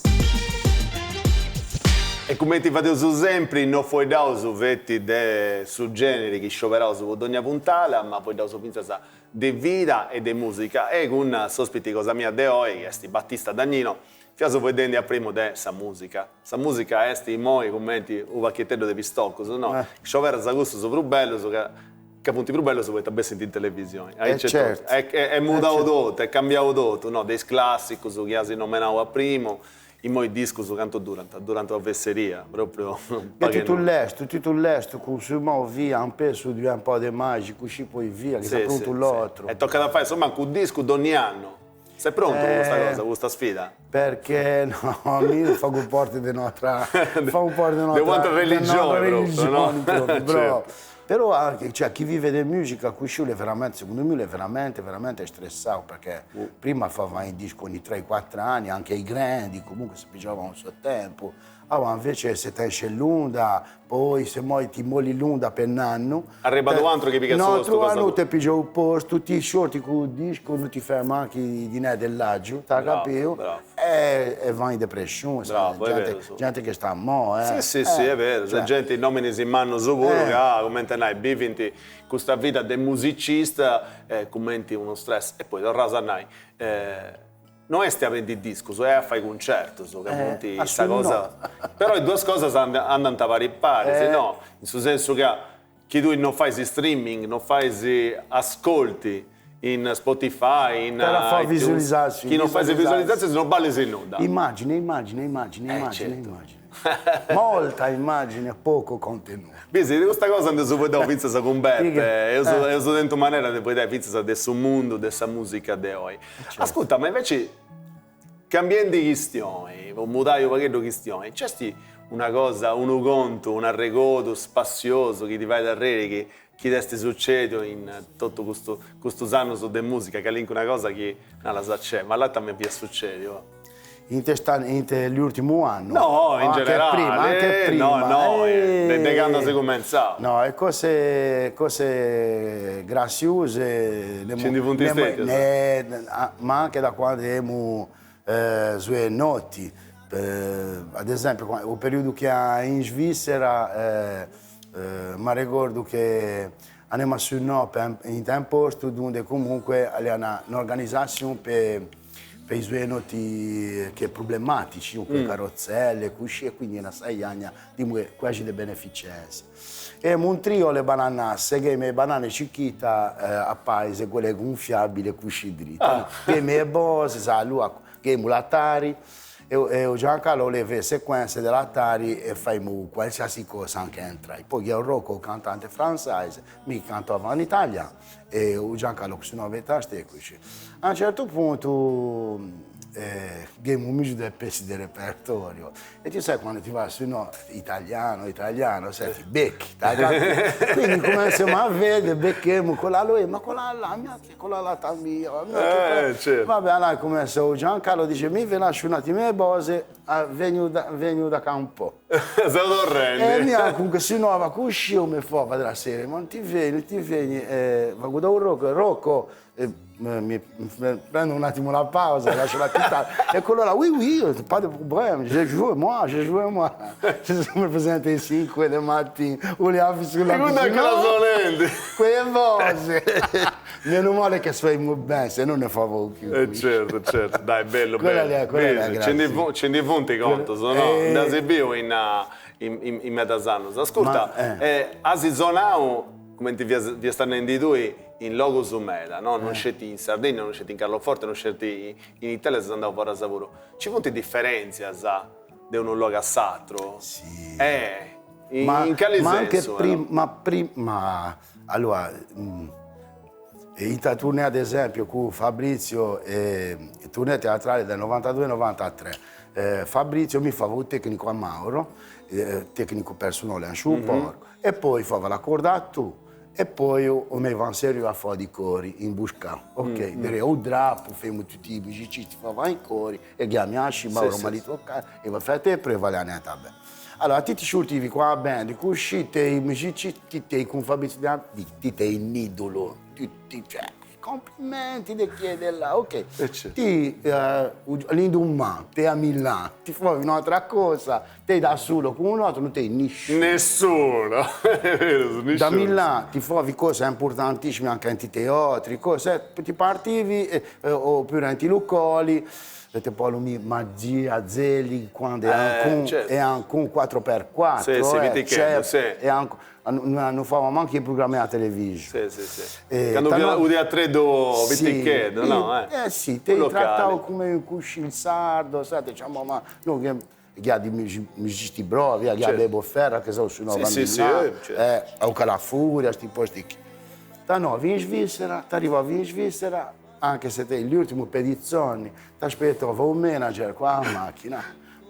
E cumenti fadeus sempri, no fueddaus feti de su generi chi scioberaus po dogna puntada, ma fueddaus fintzas de vida e de musica e cun s'ospiti cosa mia de oi, chi est Battista Dagnino, fiaus fueddendi a primu de sa musica. Sa musica est immoi cumenti u' pacheteddu de pistocus, no? Scioberas cussus prus bellus ca Ca funt prus bellus poita bessint in televisioni. Aici e totu. Est mudau totu, est cambiau totu, no? De is classicus chi as nomenau a primu, immoi is discus cantu durant? Durant una fesseria, propriu pagu e nudda. Tutto lestu, tutto lestu, consumau via, un pezzo dura un po' de magi, così poi via, che sta pronto l'altro. E tocat a fai assumancu unu discu donni annu. Ses prontu po custa cosa, po custa sfida? Perché no, mi fagu parte de un'atra, fagu parte de un'atra, de un'atra religione proprio, no? Proprio, Però anche, cioè, chi vive de musica cussu è veramente, secondo me, è veramente, veramente stressato, perché prima favano i dischi ogni 3-4 anni, anche i grandi, comunque si pigiavano il suo tempo. Ora invece se ti esce l'onda, poi se moi ti molli l'onda per un anno... Arribat u' atru chi pigat su postu cosa tua. N'atru annu te pigia u postu, ti sciorti cu u disco, non ti fai mancu i dinai dell'aggiu, t'hai capito? Bravo. E e vai in depressione, Bravo, è gente, vero. gente che sta mo, eh. Sì, sì, sì, è vero, c'è genti, nominis mannus puru ca, cumenti a nai, bivint custa vida de musicista cumenti unu stress. E poi torraus a nai, no est a bendi discus, est a fai cuncertus, ca funt sa cosa, però is duas cosas andant pari pari, no? In su sensu ca chi tui no fais streaming, no fais ascolti in Spotify, in iTunes, chi no fais visualizzazioni no ballis nudda. Immagine, immagine, immagine, immagine, immagine. Molta immagine, poco contenuto. Bisi, de custa cosa nd'eus fueddau fintzas cun Beppe, eus eus tentu manera de fueddai fintzas de su mundu de sa musica de oi. Ascurta, ma inveci cambiendi chistioni, po mudai u' pagheddu chistioni, nc'est una cosa, unu contu, un'arregodu spassiosu chi ti fait arriri chi chi t'est sucediu in totu custu custus annus de musica, calincuna cosa chi naras, cè, ma là ita mi fiat sucediu. In te l'urtimu annu? No, in generale, prima, anche prima. No, no, de candu as cumentzau. No, e cose cose graziose Nci ndi funt stetias? Ma anche da quando emu sue noti, ad esempio u periodu chi ia in Svizzera m'arregordu che anemu a su note in un postu dunde comunque 'aliat un'organizzazione per per i suenoti che problematici, con le carrozzelle, cuscì, e quindi una saiagna di quasi de beneficenza. E un trio le bananasse, che me banane chiquita a paese, quelle gonfiabili, cuscì dritte. Ah. Che me boss, sa, lui, che mulatari. E o Giancarlo 'oleva 'e sequenze dell'Atari e faimu qualsiasi cosa anche entrai. Poi ghia o Rocco, o cantante franzese, mi cantava in italiano e o Giancarlo cu sonava i tasti e così. A un certo punto ghemmu misu de pezzi de repertorio E tu sai quando ti va su no, italiano, italiano, sai, ti becchi, t'hai capito? Quindi cominciamo a vedere, becchiamo quella lui, ma quella là, mia, quella là ta mia, mia, eh, certo. Vabbè, allora comincia Giancarlo dice, mi vi lascio un attimo 'e bose, vengo da, vengo da ca un po'. Seu torrendi. E mia comunque si nuova cuscì mi fa della serie, ma non ti vieni, ti vieni, eh, vago da un Rocco, Rocco, mi prendo un attimo la pausa, lascio la chitarra e quello là, oui oui, pas de problème, je joue moi, je joue moi. Si sono presente alle 5 del mattino, volevo sulla cucina. Quelle voce. Meno male che sfaimu bene, se no ne favo più. Eh certo, certo, dai, bello, Quella bello. è, quella è la Ci ndi grazia. ci ndi funt contos, no? Eh. Nd'as biu in in in medas annos. Ascurta, Ma, eh. as sonau, cumenti fias fiast nendi tui, in logus meda, no? Non sceti in Sardegna, non sceti in Carloforte, non sceti in Italia, ses andau foras puru. Ci funt differentzias de unu logu a s'atru? Si. Eh, in Ma, in cali ma anche sensu però? prima, ma prima, ma allora, in ta tournée ad esempio con Fabrizio, eh, tournée teatrale del 92-93, eh, Fabrizio mi fa il tecnico a Mauro, eh, tecnico personale a supporto, e poi fa l'accordato e poi o me va in serio a fare i cori in busca. Ok, mm. direi o drappo, femo tutti i musicisti, fa i cori e chiami Asci, Mauro sì, ma li tocca e va fate e poi va la bene. Allora, ti ti sciurtivi qua a band, uscite i musicisti, te con Fabrizio Di ti te in idolo, tutti, cioè, complimenti di chi è di là, ok. Eh, certo. Ti eh, l'indumà, te a Milano, ti fai un'altra cosa, te da solo con un altro, non te nessuno. Nessuno, è vero, Da nessuno. Milano ti favi cose importantissime anche in teatri, cose, ti partivi eh, eh, oppure in locali, e te poi mi magia, zeli, quando è Eh, ancora, certo. è ancora 4x4, Sì, sì, eh, Viticheddu, c'è- sì. è anco- non, non facevamo manco i programmi alla televisione. Sì, sì, sì. Eh, Quando tanno- u teatreddu Sì, Viticheddu, no? eh, Eh, sì, ti Un locale. trattavo come un cusci il sardo, sai, diciamo, ma noi che che ha di musicisti bravi, che ha Certo. Bebo Ferra, che sono su Sì, sì, sì, eh, certo. eh, o Calafuria, sti posti qui. Da noi in Svizzera, ti arrivavi in Svizzera, anche se te l'ultimo pedizzone, ti aspettava un manager qua a macchina,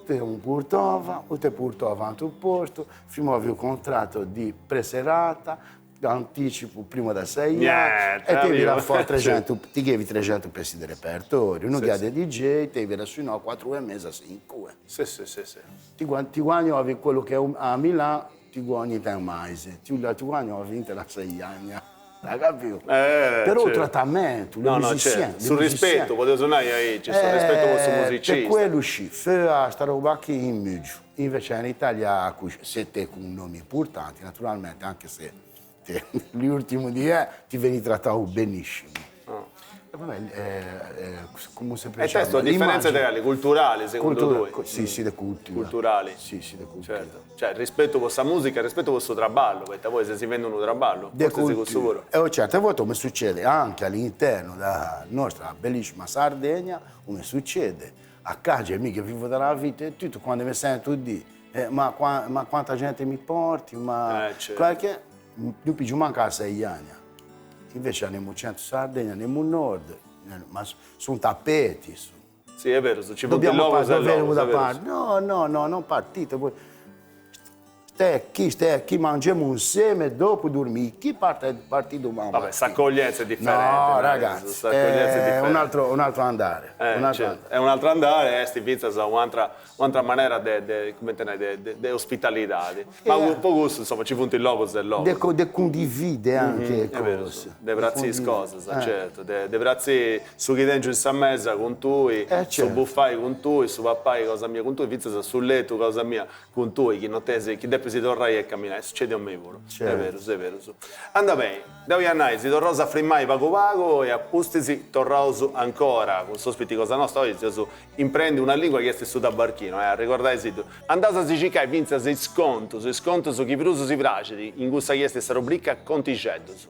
te un portava, o te portava a un posto, firmavi un contratto di preserata, anticipo prima da sei anni, Niente, e te vi arriva. la fa 300, ti chiedi 300 pezzi di repertorio, non sì, sì. DJ, te vi su no, 4 e mezza, 5. Sì, sì, sì, sì. Ti, ti guadagnavi quello che è a Milano, ti guadagni per un mese, ti, ti guadagnavi in la sei anni. Hai capito? Eh, Però il certo. trattamento, le No, no, musicien, certo. le Sul musicien. rispetto, potevo suonare aici, sul rispetto verso il Eh, Per musicista. quello sì, fa sta roba qui in mezzo. Invece in Italia, se te con nomi importanti, naturalmente, anche se te, l'ultimo di è, ti vieni trattato benissimo. E vabbè, eh, eh, come sempre E diciamo, testo, a differenza l'immagine- delle culturali, secondo Cultura- voi? Sì, sì, le culture. Culturali. Sì, sì, le culture. Certo. Cioè, rispetto per questa musica, rispetto per questo traballo, perché poi se si vende un traballo, De forse si questo cultura. pure. E oh, certe volte come succede anche all'interno della nostra bellissima Sardegna, come succede a casa mica vivo dalla vita e tutto, quando mi sento di eh, ma, qua- ma quanta gente mi porti, ma Eh, certo. qualche non più manca a sei anni. Invece andiamo centro Sardegna, andiamo nord, eh, ma sono tappeti. Sono. Sì, è vero, se ci Dobbiamo logos partire, è dobbiamo logos, da è vero. parte. No, no, no, non partite. Voi. Stai qui, stai qui, mangiamo insieme, dopo dormi. Chi parte, parte domani? Vabbè, s'accoglienza è differente. No, dai, ragazzi, s'accoglienza è è differente. un altro, un altro andare. Eh, un altro certo. andare. È un altro andare, eh, sti pizzas un'altra, un'altra maniera de, de, come te ne, de, de, de ospitalidade. Ma Eh. un po' gusto, insomma, ci funti il logos del logos. De, co- de condivide anche Mm-hmm. È vero, cose. de brazzi Condivide. cosas, Eh. certo, de, de brazzi su chi tengo in sa mesa con tui, Eh, su certo. buffai con tui, su pappai cosa mia con tui, pizzas sul letto cosa mia con tui, chi non te chi deve si torrai e camminare, succede a me pure. È Certo. vero, è vero. Su. Anda bene, da qui a si torrosa a frimmai pago pago e a pustisi torroso ancora, con sospiti cosa nostra, oggi si imprende una lingua che è su da barchino, eh, ricordai si. Andasa si cicai vinza si sconto, si sconto su chi pruso si pracedi, in gusta chiesta sta rubrica Contigeddus.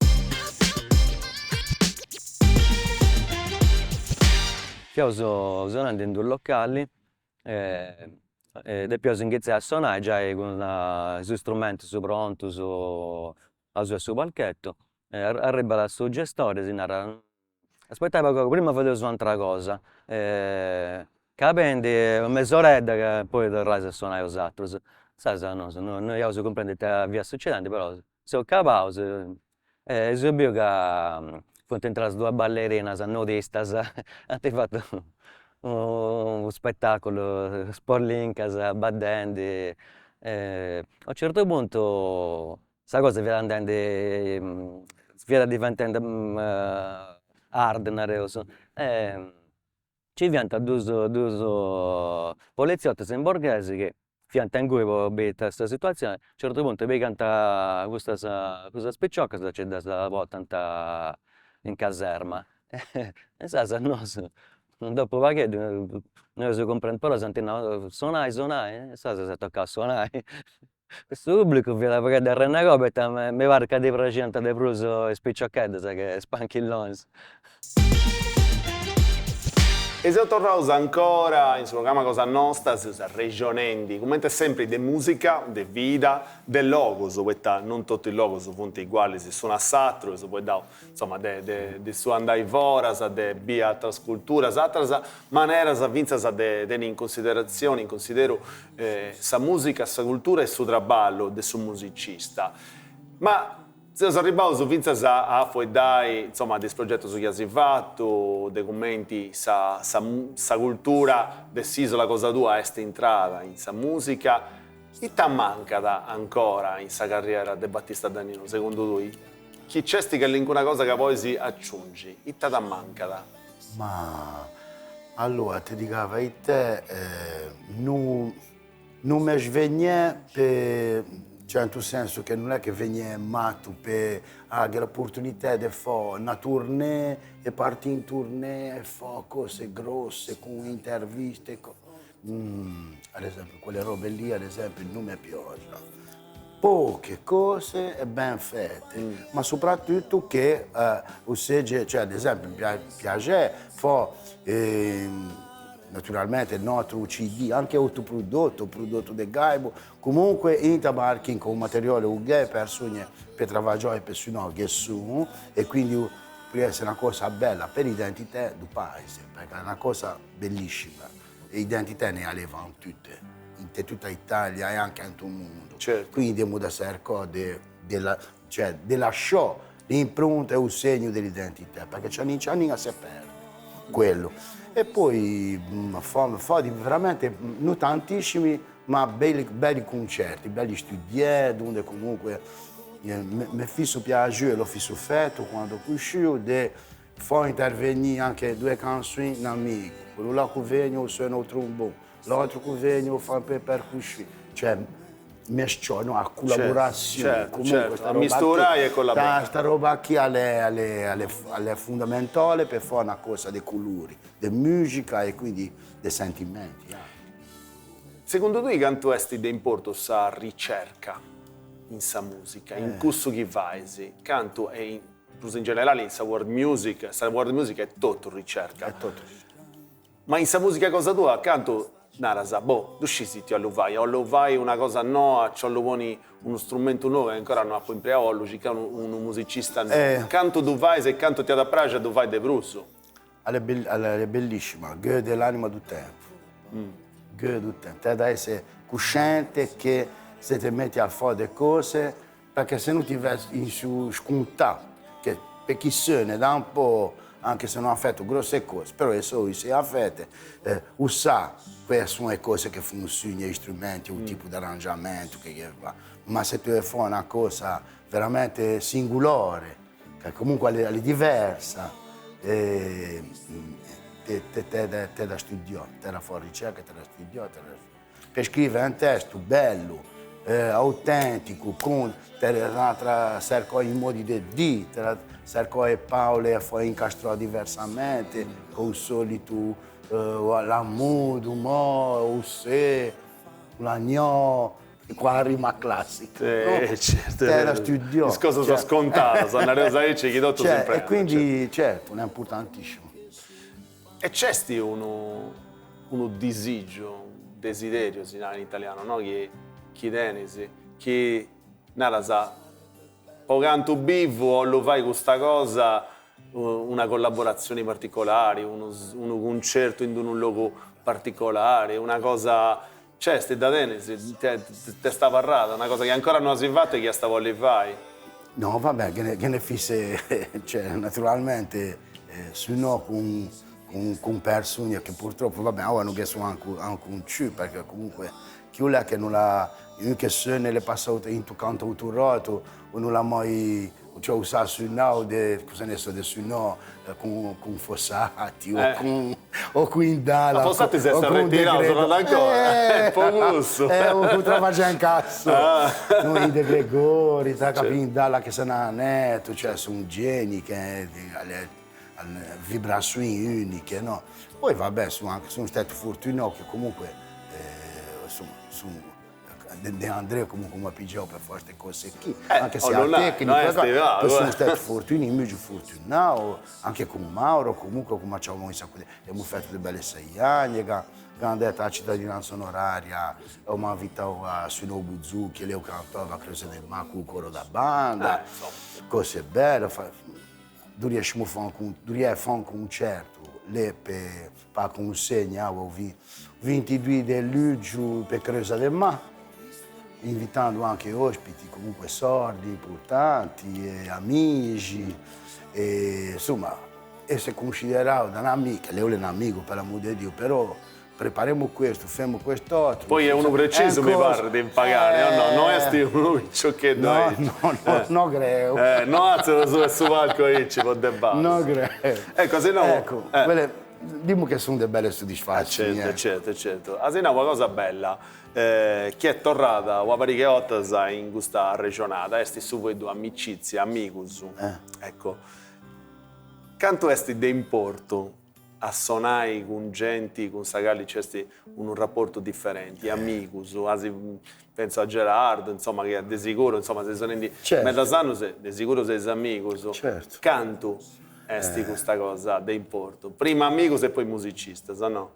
Fiaus sonandi in dus localis. Depiaus inghitzai a sonai giai cun is istrumentus prontus asuba 'e su palchettu e arribat su gestore e si narat, aspettai pagu pagu, prima fadeus u'atera cosa, cabendi una mesoredda ca poi torrais a sonai 'osatrus. Insaras nosu no iaus cumprendiu ita fiat succedendi però seus cabaus e eus biu ca funt intradas duas ballerinas nudistas, ant fatu unu spettaculu spollincas baddendi e a u' certu puntu sa cosa fiat andendi fiat diventendi hard nareus e nci fiant dus dus poliziottus in borghese chi fiant inguni po biri ita sa situazioni, a u' certu puntu pigant custas custas piciocas e nci ddas portant in caserma e insaras nosu dopu u' pagheddu no eus cumprendiu, però s'ant nau sonai sonai e insaras s'est tocau a sonai Su pubblicu fiat u' pagheddu arrennegau poita mi parit ca ddi praxiant de prus is piciocheddas che is panchillonis. E seus torraus ancora in su programma cosa nosta, seus arrexonendi, cumenti sempri, de musica, de vida, de logus, poita non totu is logus funt ugualis s'unu a s'aturu, eus fueddau insoma de de de su andai foras, de biri ateras culturas, ateras maneras fintzas de tenni in consideratzioni, in consideru sa musica, sa cultura e su traballu de su musicista. Ma seus arribbaus fintzas a fueddai insoma de is progetus chi as fatu, de cumenti sa sa sa cultura de s'isola cosa tua est intrada in sa musica. Ita mancat ancora in sa carriera de Battista Dagnino segundu tui? Chi nc'est calincuna cosa ca podis aciungi, ita t'ammancat? Ma allora ti dico la verità, nu nu me svegnè pe cioè in su senso che non è che vegnè mattu pe avere l'opportunità de fà una tournée e partì in tournée e fà cose grosse con interviste e cose. Ad esempio quelle robe lì ad esempio non me piace. Poche cose e ben fatte, ma soprattutto che o seja, cioè ad esempio mi piace fà naturalmente il nostro CD, anche autoprodotto, prodotto de Gaibo, comunque in tabarchi con materiale uguale persone per lavorare per suonare che sono e quindi può essere una cosa bella per l'identità del paese, perché è una cosa bellissima. E identità ne avevano tutte, in tutta Italia e anche in tutto il mondo. Certo. Quindi abbiamo da cercare de, de la, cioè, de lasciare l'impronta e il segno dell'identità, perché c'è non si perde quello. E poi fa, fa di veramente, non tantissimi, ma belli, belli concerti, belli studi, dove comunque mi fisso piace e l'ho fisso fatto quando uscì, de Fò intervenire anche due canzoni un amico, quello là che viene suona il trombone, l'altro che viene fa un po' percussion, cioè mesciò, no, a collaborazione, Certo, comunque certo, sta a roba misturare qui, e collaborare. Sta, sta roba qui è fondamentale per fare una cosa di colori, di musica e quindi di sentimenti. Eh. Segundu tui cantu est de importu sa ricerca in sa musica, in cussu chi fais, cantu e in prus in generali in sa world music, sa world music est totu ricerca. Est totu ricerca. Ma in sa musica cosa tua cantu naras, boh, ddu scis ita 'ollu fai, 'ollu fai una cosa noa, nci 'ollu ponni unu strumentu nou chi ancora no apu impreau, 'ollu circai unu musicista nou. Cantu ddu fais e cantu t'iat a praxi a ddu fai de prus? È bellissima, Goethe l'anima du tempo. Goethe du tempo. Te da essere cosciente che se ti metti a fare delle cose Perché se no ti vai in su scontà, che per chi se ne da un po', anche se non ha fatto grosse cose, però adesso se ha fatto, eh, sa quelle sono le cose che funzionano, gli strumenti, il tipo di arrangiamento che, che va. Ma se tu fai una cosa veramente singolare, che comunque è, è diversa, eh, te, te, te, te da studiare, te da fare ricerca, te da studiare, te da Per scrivere un testo bello, eh, autentico, con un'altra cercò i modi di dire, cercò e Paolo a fare incastrare diversamente, con il solito eh, l'amore, il mo, il se, l'agnò, qua rima classica. Eh, no? certo. Era studiò. Is cosas cioè, scontadas, nareus aici chi totus cioè, E quindi, certo, è importantissimo. E nc'est unu unu disìgiu? desideriu, si narat in italianu, no, chi chi tenis, chi naras po cantu bivu 'ollu fai custa cosa, una collaboratzioni particolari, unu unu cuncertu in unu logu particolari, una cosa, nc'est, dda tenis, t'est abarrada, una cosa chi ancora no as fatu e chi iast a bolli fai? No, va bè, che ne fisse, cioè, naturalmente, su no cun cun cun persone che purtroppo, va bè, ora non che sono anche anche un ciù, perché comunque chi è che non l'ha, che se ne è passato in cantautorato o non l'ha mai Cioè usà su nau de, cosa ne so, de su no cun cun Fossati o cun o cun Indala. Ma Fossati s'est arretirau, sonat ancora, po cussu. O cun Travagliaincasso, no i De Gregori, t'as capito, Indala che sona netto, cioè sun geni che vibrazioni uniche, no. Poi vabbè sun anche, sun stati fortunau che comunque insomma sun De André comunque m'at pigiau per fai queste cose qui, anche se a tecnica, però sono stati fortunati, meglio fortunau, anche con Mauro, comunque come un sacco di, abbiamo fatto delle belle saiane, quando è la cittadinanza onoraria, abbiamo invitato a suonare o bouzouki, lei cantava a Creuza del Mar con il coro da banda, cose belle, Duriascimu fai un, duria fai un concerto, lì per la consegna, o 22 de luglio per Creuza del Mar, invitando anche ospiti comunque sordi importanti, e amici, e, insomma, e se considerato da un amico, lei è un amico per l'amore di Dio, però prepariamo questo, facciamo quest'altro. Poi è unu precisu mi parrit in pagare, o no? No est unu piciocheddu No, aici. no, no, no creu. No artziat asuba 'e su palcu aici po de badas. No creu. Ecco, si no. Ecco, quelle, dimu che sunt de belle soddisfazioni. Certo, certo, certo. As nau una cosa bella, chi est torrada una pariga 'e 'ortas in custa arrexonada est su fueddu amicizia, amigus. Ecco, cantu est de importu a sonai cun genti cun sa cali nc'est unu raportu diferenti, amigus, asi, pentzu a Gerardo, insoma, chi de siguru, insoma, seis sonendi medas annus e de siguru seis amigus, cantu est custa cosa de importu? Prima amigus e poi musicistas, no?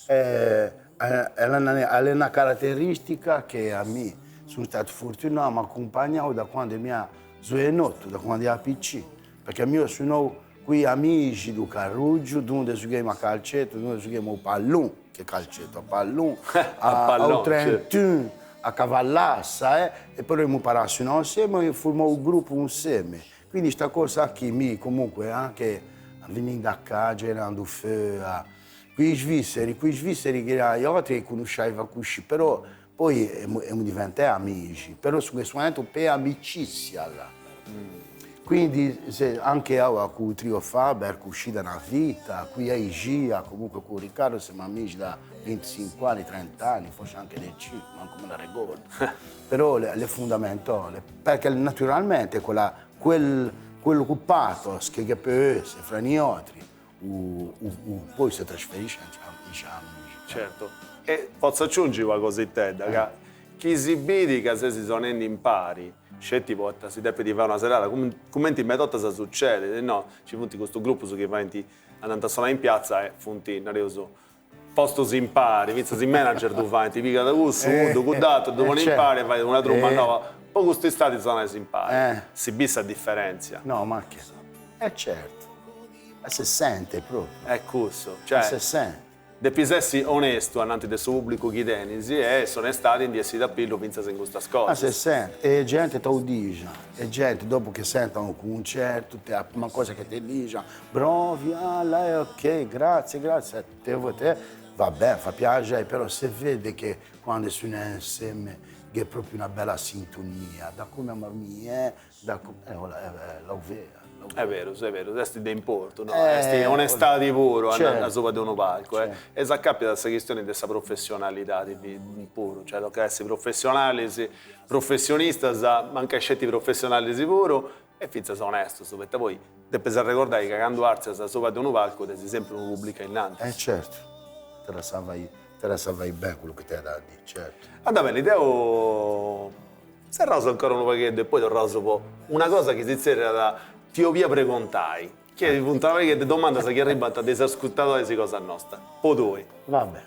È una caratteristica che a mi sono stato fortunato, m'at accumpagnau da quando mia zoenottu, da quando ia piccì, perché io sono Cun amici du Carruggiu, dunde giughemu a calcetto, dunde giughemu a pallon, che calcetto, a pallon, a u trentun, a cavallassa, eh, e poi emu imparau a suonare insieme e formau u gruppu insieme. Quindi sta cosa chi mi comunque anche venendo a ca, girando fora, cun i svizzeri, cun i svizzeri che gli altri conosceva così, però poi emu emu diventai amici, però su suonato per amicizia là. Quindi se anche ora con il trio Faber, che uscì da una vita, qui a Igia, comunque con Riccardo siamo amici da 25 anni, 30 anni, forse anche di più, manco me la ricordo. Però le, le fondamentale, perché naturalmente quella, quel, quello pathos che, che può essere fra noi altri, u, u, u, poi si trasferisce anche amici. Certo. E potzu aciungi una cositedda, ca chi si bidi ca seis sonendi impari, Sceti poita si depit fai una serada, cumenti meda 'ortas sucedit, no? Nci funt custus grupus chi faint, andant a sonai in piatza e funt, nareus, postus impari, fintzas is manager ddu faint, pigat cussu, cuddu, cudd'aturu, ddu ponit impari e fait una truma noba. Po cust'istadi sonais impari, si bit sa diferentzia. No, ma che, e certo, e si sente propriu. Est cussu, cioè. Si sente. Depis essi onestu ananti de su pubblicu chi tenis e s'onestadi ndi essit a pillu fintzas in custas cosas. Ma si sente, e gente t'u dice, e gente dopo che sentono un concerto, te la prima cosa che ti dice, bravi, ah, là è ok, grazie, grazie, te, te, va bene, fa piacere, però si vede che quando si è insieme che è proprio una bella sintonia, da come a me, da come, eh, la vera. Est berus, est berus, est de importu, no? Est onestadi puru asuba de unu palcu, e s'acapiat a sa chistioni de sa professionalidadi puru, cioè tocat a essi professionalis, professionistas, mancai sceti professionalis puru, e fintzas onestus, poita poi depis arregordai ca candu artzias asuba de unu palcu tenis sempri unu pubblicu innantis. Eh certu, te la sa fai, te la sa fai beni quellu chi t'at a dì, certu. Andat beni, deu Serraus ancora unu pagheddu e poi torraus po una cosa chi si zerriat ti 'olia pregontai, chi funt una pariga de domandas chi arribant de is ascurtadoris cosa nosta. Po tui. Va beni.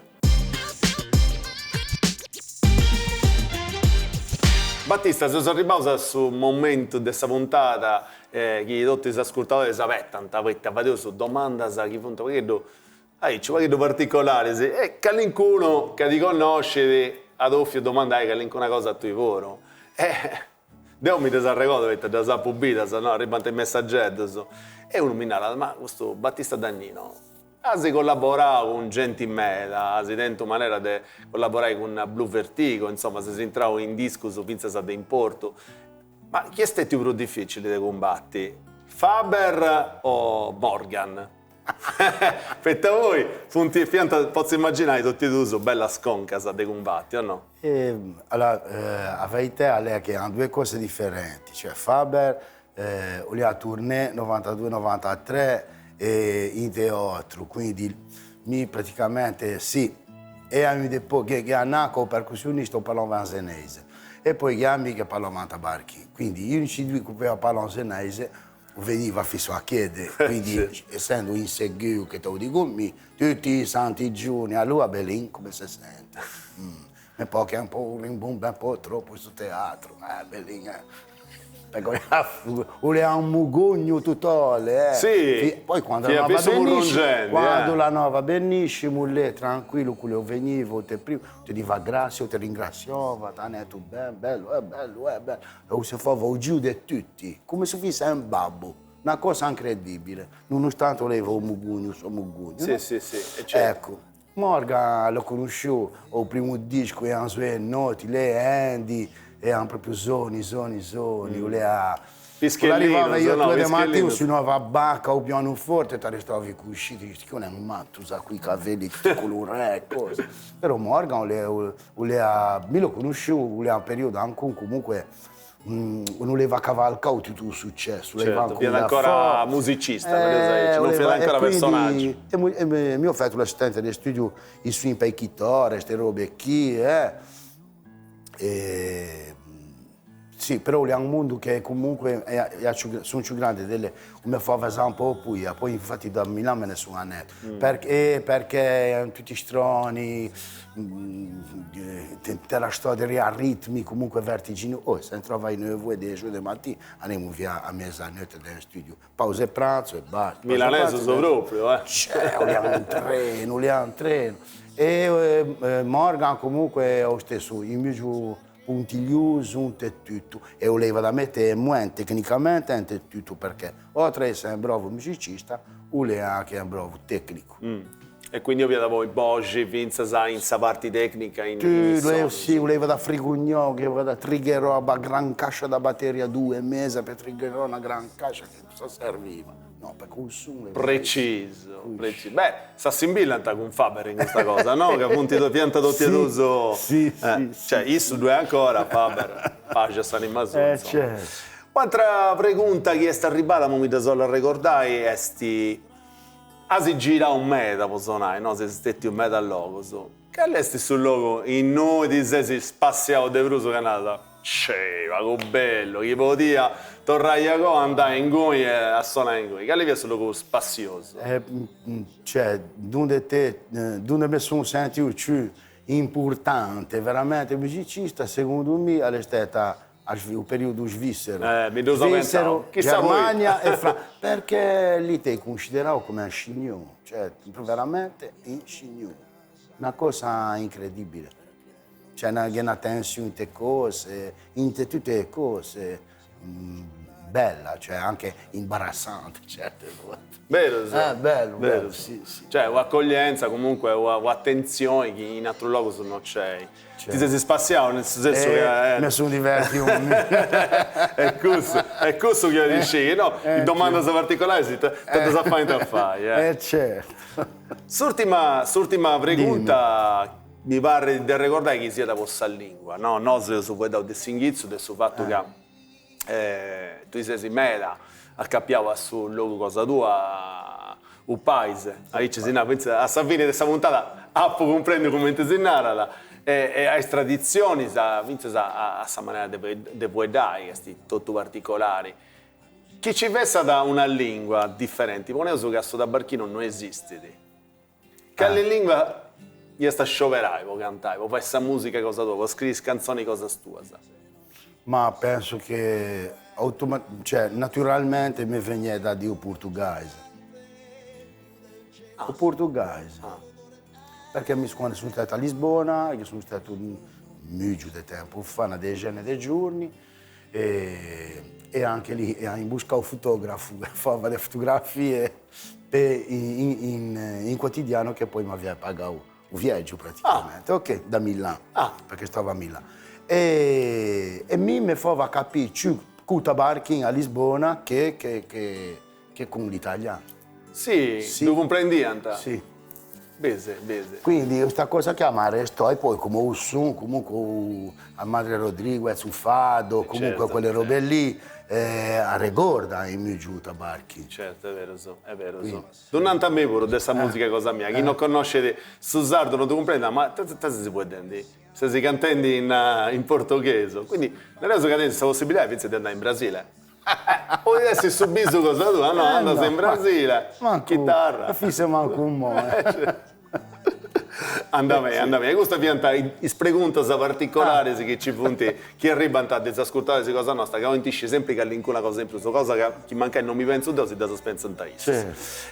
Battista, seus arribbaus a su momentu de sa puntada chi totu is ascurtadoris abetant, poita fadeus domandas chi funt u' pagheddu aici, u' pagheddu particolaris e calincunu ca ti connoscit at 'ofiu domandai calincuna cosa a tui puru. Deu mi ddas arregodu poita ddas apu bidas, no, arribant is messageddus e unu mi narat, ma custu Battista Dagnino as collaborau cun genti meda, as tentu manera de collaborai cun Bluvertigo, insoma ses intrau in discus fintzas de importu, ma chi est stetiu prus dificili de cumbati, Faber o Morgan? Poita poi funt, fiant, potzu immaginai totu duus bellas concas de cumbati, o no? Allora, a verità è che hanno due cose differenti, cioè Faber 'oliat tournée 92 93 in teatru, quindi mi praticamente sì, e a mi depo che che annà co percussionista parlava in senese e poi gli amici che parlavano tabarchinu, quindi gli unici due che potevano parlare in senese veniva fisso a chiedere, quindi essendo inseghiu che te lo dico mi, tutti i santi giorni, allora Belin come si sente? Mm. Un po' che è un po' un rimbombo, un po' troppo questo teatro, eh Belin, eh. Perché voleva un mugugno totale, eh. Sì, Poi quando la nuova benissimo, quando eh. la nuova benissimo, lì tranquillo, quello veniva, te prima, ti diceva grazie, ti ringraziava, ti ha detto ben, bello, è bello, è bello. E si fa o giù di tutti, come se fosse un babbo. Una cosa incredibile, nonostante aveva un mugugno, suo mugugno. Sì, no? sì, sì, e certo. Ecco, Morgan l'ho conosciuto, o primo disco, erano sue noti, lei Andy, erano proprio zoni, zoni, zoni, mm. ha... Pischellino, Arrivava io no, tu e Matteo, suonava a banca o pianoforte, ti restavi qui uscito, dici che non è un matto, usa qui i capelli, tutti colorati, cose. Però Morgan, le, mi lo conoscevo, le un periodo anche comunque mm, non voleva cavalcare tutto il successo, certo, ancora, ancora musicista, eh, non era ancora quindi, personaggio. E, e, mi ho fatto l'assistente di studio, i suoi per chitarre, queste robe qui, eh. E, sì, però è un mondo che comunque è, è, sono più grande delle, come fa un po' poi, poi infatti da Milano me ne sono andato, mm. perché, perché erano tutti strani, mm, la storia a ritmi comunque vertiginosi, oh, se entrava in 9 10 di mattina, andiamo via a mezzanotte nello studio, pausa e pranzo e basta. Milanese sono proprio, eh? Cioè, un treno, un treno. E eh, Morgan comunque è lo stesso, il mio puntiglioso, un tutto. E voleva da mettere meno tecnicamente un tutto perché oltre ad essere un bravo musicista, voleva anche un bravo tecnico. Mm. E quindi ovviamente voi Bogi, finzas in sa parti tecnica in, tu, in lui, sì, voleva da frigugnò, che voleva da triggerò una gran cascia da batteria due mesi per triggerò una gran cascia che cosa serviva. No, per consumo. Preciso, preciso. Beh, s'assimbillant cun Faber in questa cosa, no? Che appunto pianta tutti sì, uso. Sì, eh, sì, Cioè, sì. issu due ancora, Faber, pace a s'anima sua, Eh, insomma. certo. Un'altra pregunta chi est arribada, mo mi dda 'ollu arregordai, est as girau meda po sonai, no? Ses stetiu in meda logus. Cali est su logu innui ti ses spassiau de prus ca naras, Cei, ma cu bellu, chi podia torrai a goa andai ingui e a sonai ingui. Cali fiat su logu spassiosu? Eh, cioè, donde te, donde mi sono sentito più importante, veramente musicista, secondo me, è stata il periodo svizzero. Eh, mi devo Svizzero, Chissà voi. Germania e Francia. Perché lì ti consideravo come un signore, cioè veramente un signore. Una cosa incredibile. C'è una, una tensione in te cose, in te tutte le cose. Mm, bella, cioè anche imbarazzante certe volte. Vero, sì. Eh, bello, Vero, bello, sì. sì, sì. Cioè, o accoglienza comunque, o, o attenzione che in altro luogo non c'è. Ti sei spassiato nel senso che... Eh, mi sono divertito. è questo, è questo che io dicevo, no? Eh, In domanda particolare si te te sa fare a fai, eh. Eh, certo. S'ultima, s'ultima pregunta mi pare di ricordare chi sia da vostra lingua, no? No, se su vuoi de s'inghitzu, de su fatto che eh, tu sei meda, accappiavo a su logu cosa tua, u paese, aici si nara, a sa fine de sa puntata apo cumprendi comente si narat, e, e a is traditzionis, a, fintzas a, a sa manera de, de fueddai, est totu particolari. Chi ci fessat una lingua differenti, poneus ca su tabarchinu no esistit. Cali lingua iast a scioberai po cantai, po fai sa musica cosa tua, po scriri is canzonis cosas tuas? Ma penso che cioè naturalmente mi veniat da di' 'o portugais. 'O portugais. Perché mi quando sono stato a Lisbona, che sono stato un muggio de tempo fa, una decina di giorni, e, e anche lì in busca un fotografo, fava le fotografie per in, in, in quotidiano che poi mi aveva pagato il viaggio praticamente, ah. ok, da Milano, ah. perché stavo a Milano. E, e mi mi fava capire più con tabarchin a Lisbona che, che, che, che con l'italiano. Sì, sì. Ddu cumprendiant? Sì. Bese, bese. Quindi questa cosa che restò e poi come 'o son, comunque a Madre Rodriguez, 'o fado, comunque certo, quelle robe lì, eh, arregorda in mi giù tabarchi. Certo, è vero, so, è vero. So. Ddu nant a mei puru de sa musica cosa mia, chi no connoscet su sardu no ddu cumprendet, ma ita ses fueddendi? Ses cantendi in in portoghesu. Quindi nareus ca tenis sa possibilidadi finzas de andai in Brasile. Podit essi su bisu cosa tua, no? Andas in Brasile, chitarra. Fisse mancu immoi. Anda beni, anda beni. Custas fiant is preguntas particolaris chi ci funt, chi arribant de is ascurtadoris cosa nosta, ca 'olint sciri sempri calincuna cosa in prus, cosa ca chi mancai non mi pentzu deu si ddas pentzant issus.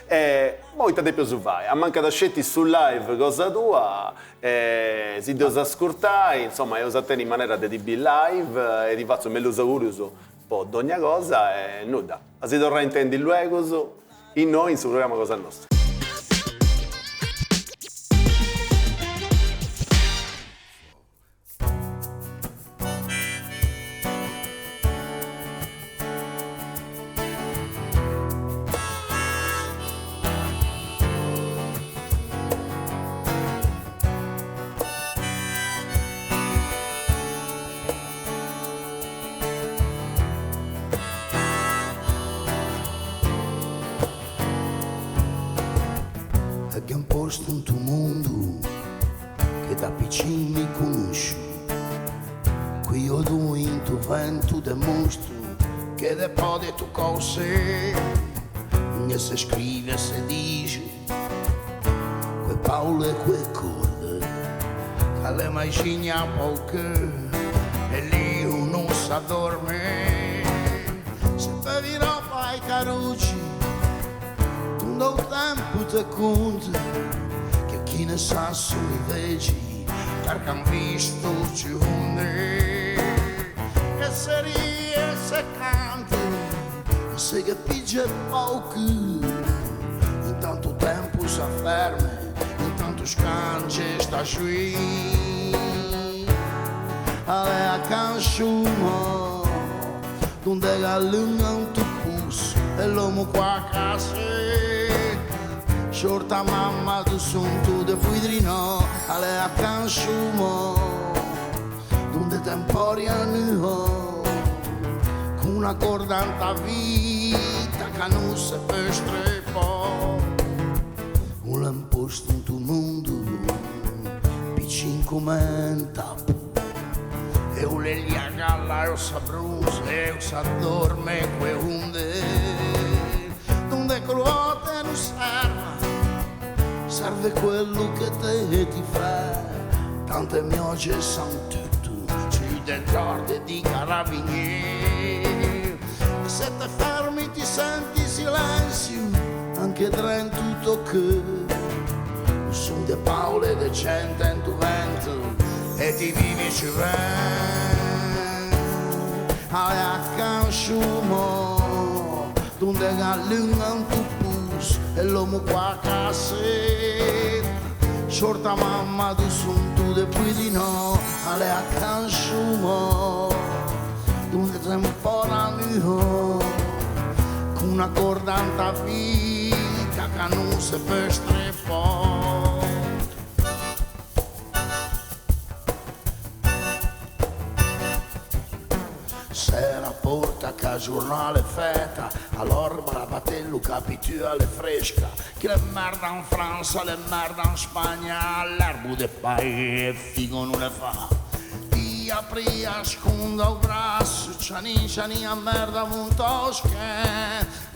E immoi ita depius fai? Ammancat sceti su live cosa tua, e si dd'eus ascurtai, insoma eus a tenni manera de ti biri live e ti fatzu mellus augurius po dogna cosa e nudda, a si torrai a intendi luegus innoi in su programma cosa nostra. È un posto in tu mondo che da piccino mi conosco. Qui io do in tu vento de mostro che de pode tu cose. E se scrive e se dice que Paolo e que corde che le maicigna poche e lì non s'addorme se per virò fai carucci tu do tempo te conti che chi ne sa sui vegi perché han visto ci onde e se rie e se canta e se capisce poco intanto o tempo s'afferma intanto scange sta sui Ale a cansumo donde la luna un pus e l'uomo qua case Sorta mamma du suntu de fuidrino ale a cansumo donde temporia nuo con una cordanta vita che non se può strepò un lamposto in tu mondo piccin come un tappo e un lelia galla e o s'abbrusa e o s'addorme que onde donde cruote non serve serve quello che te ti fa tante mioge san tutto ci dentro di carabinieri e se te fermi ti senti silenzio anche dentro tutto che son de paole de cento in tu vento e ti vivi ci ven ale a cansumo donde gallunga un tu pus e l'uomo qua cassetta sorta mamma du suntu de puidino ale a cansumo donde tempora nuo con una cordanta vita che non se può strepò Se rapporta che giornale feta, allora rabatello capitu alle fresca, che le merda in Francia, le merda in Spagna, l'erbo de paese figo non le fa. Ti apri a sconda o braço, cianin cianin a merda montosche,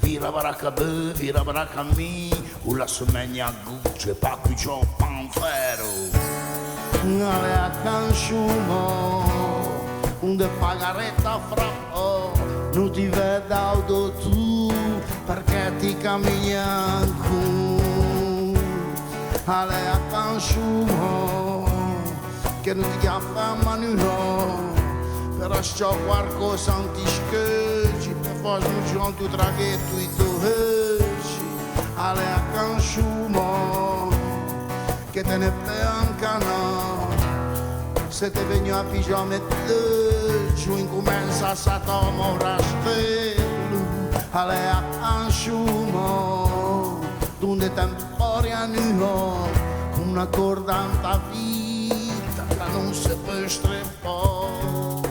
vira baracca b, vira baracca mi, ula sumegna gucce, pacuccio panfero. Ale a cansumo, Unde pagaretta fra po Nu ti vedau tu perché ti camminian con Ale a cansumo che non ti chiappa manuno però c'ho qualcosa non ti scherzi per forza non c'è un tuo traghetto e tu Ale a cansumo che te ne anche no Se te vengo a pigiama giù incomincia a tomo rastello Ale a cansumo Dunde temporia nuo Con una cordanta vita Che non si può streppare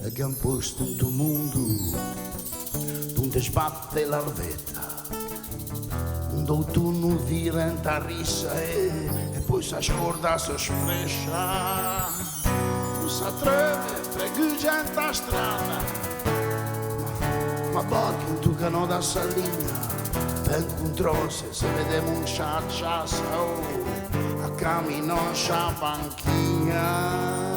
E che un posto in tu mondo Donde sbatte l'arvetta Un d'autunno virenta rissa e, e poi si scorda si sfrescia Non si trova pregugenta strada Ma, ma botti un tucano da salina Per incontrarsi se vediamo un ciacciassa oh, a camino a banchina.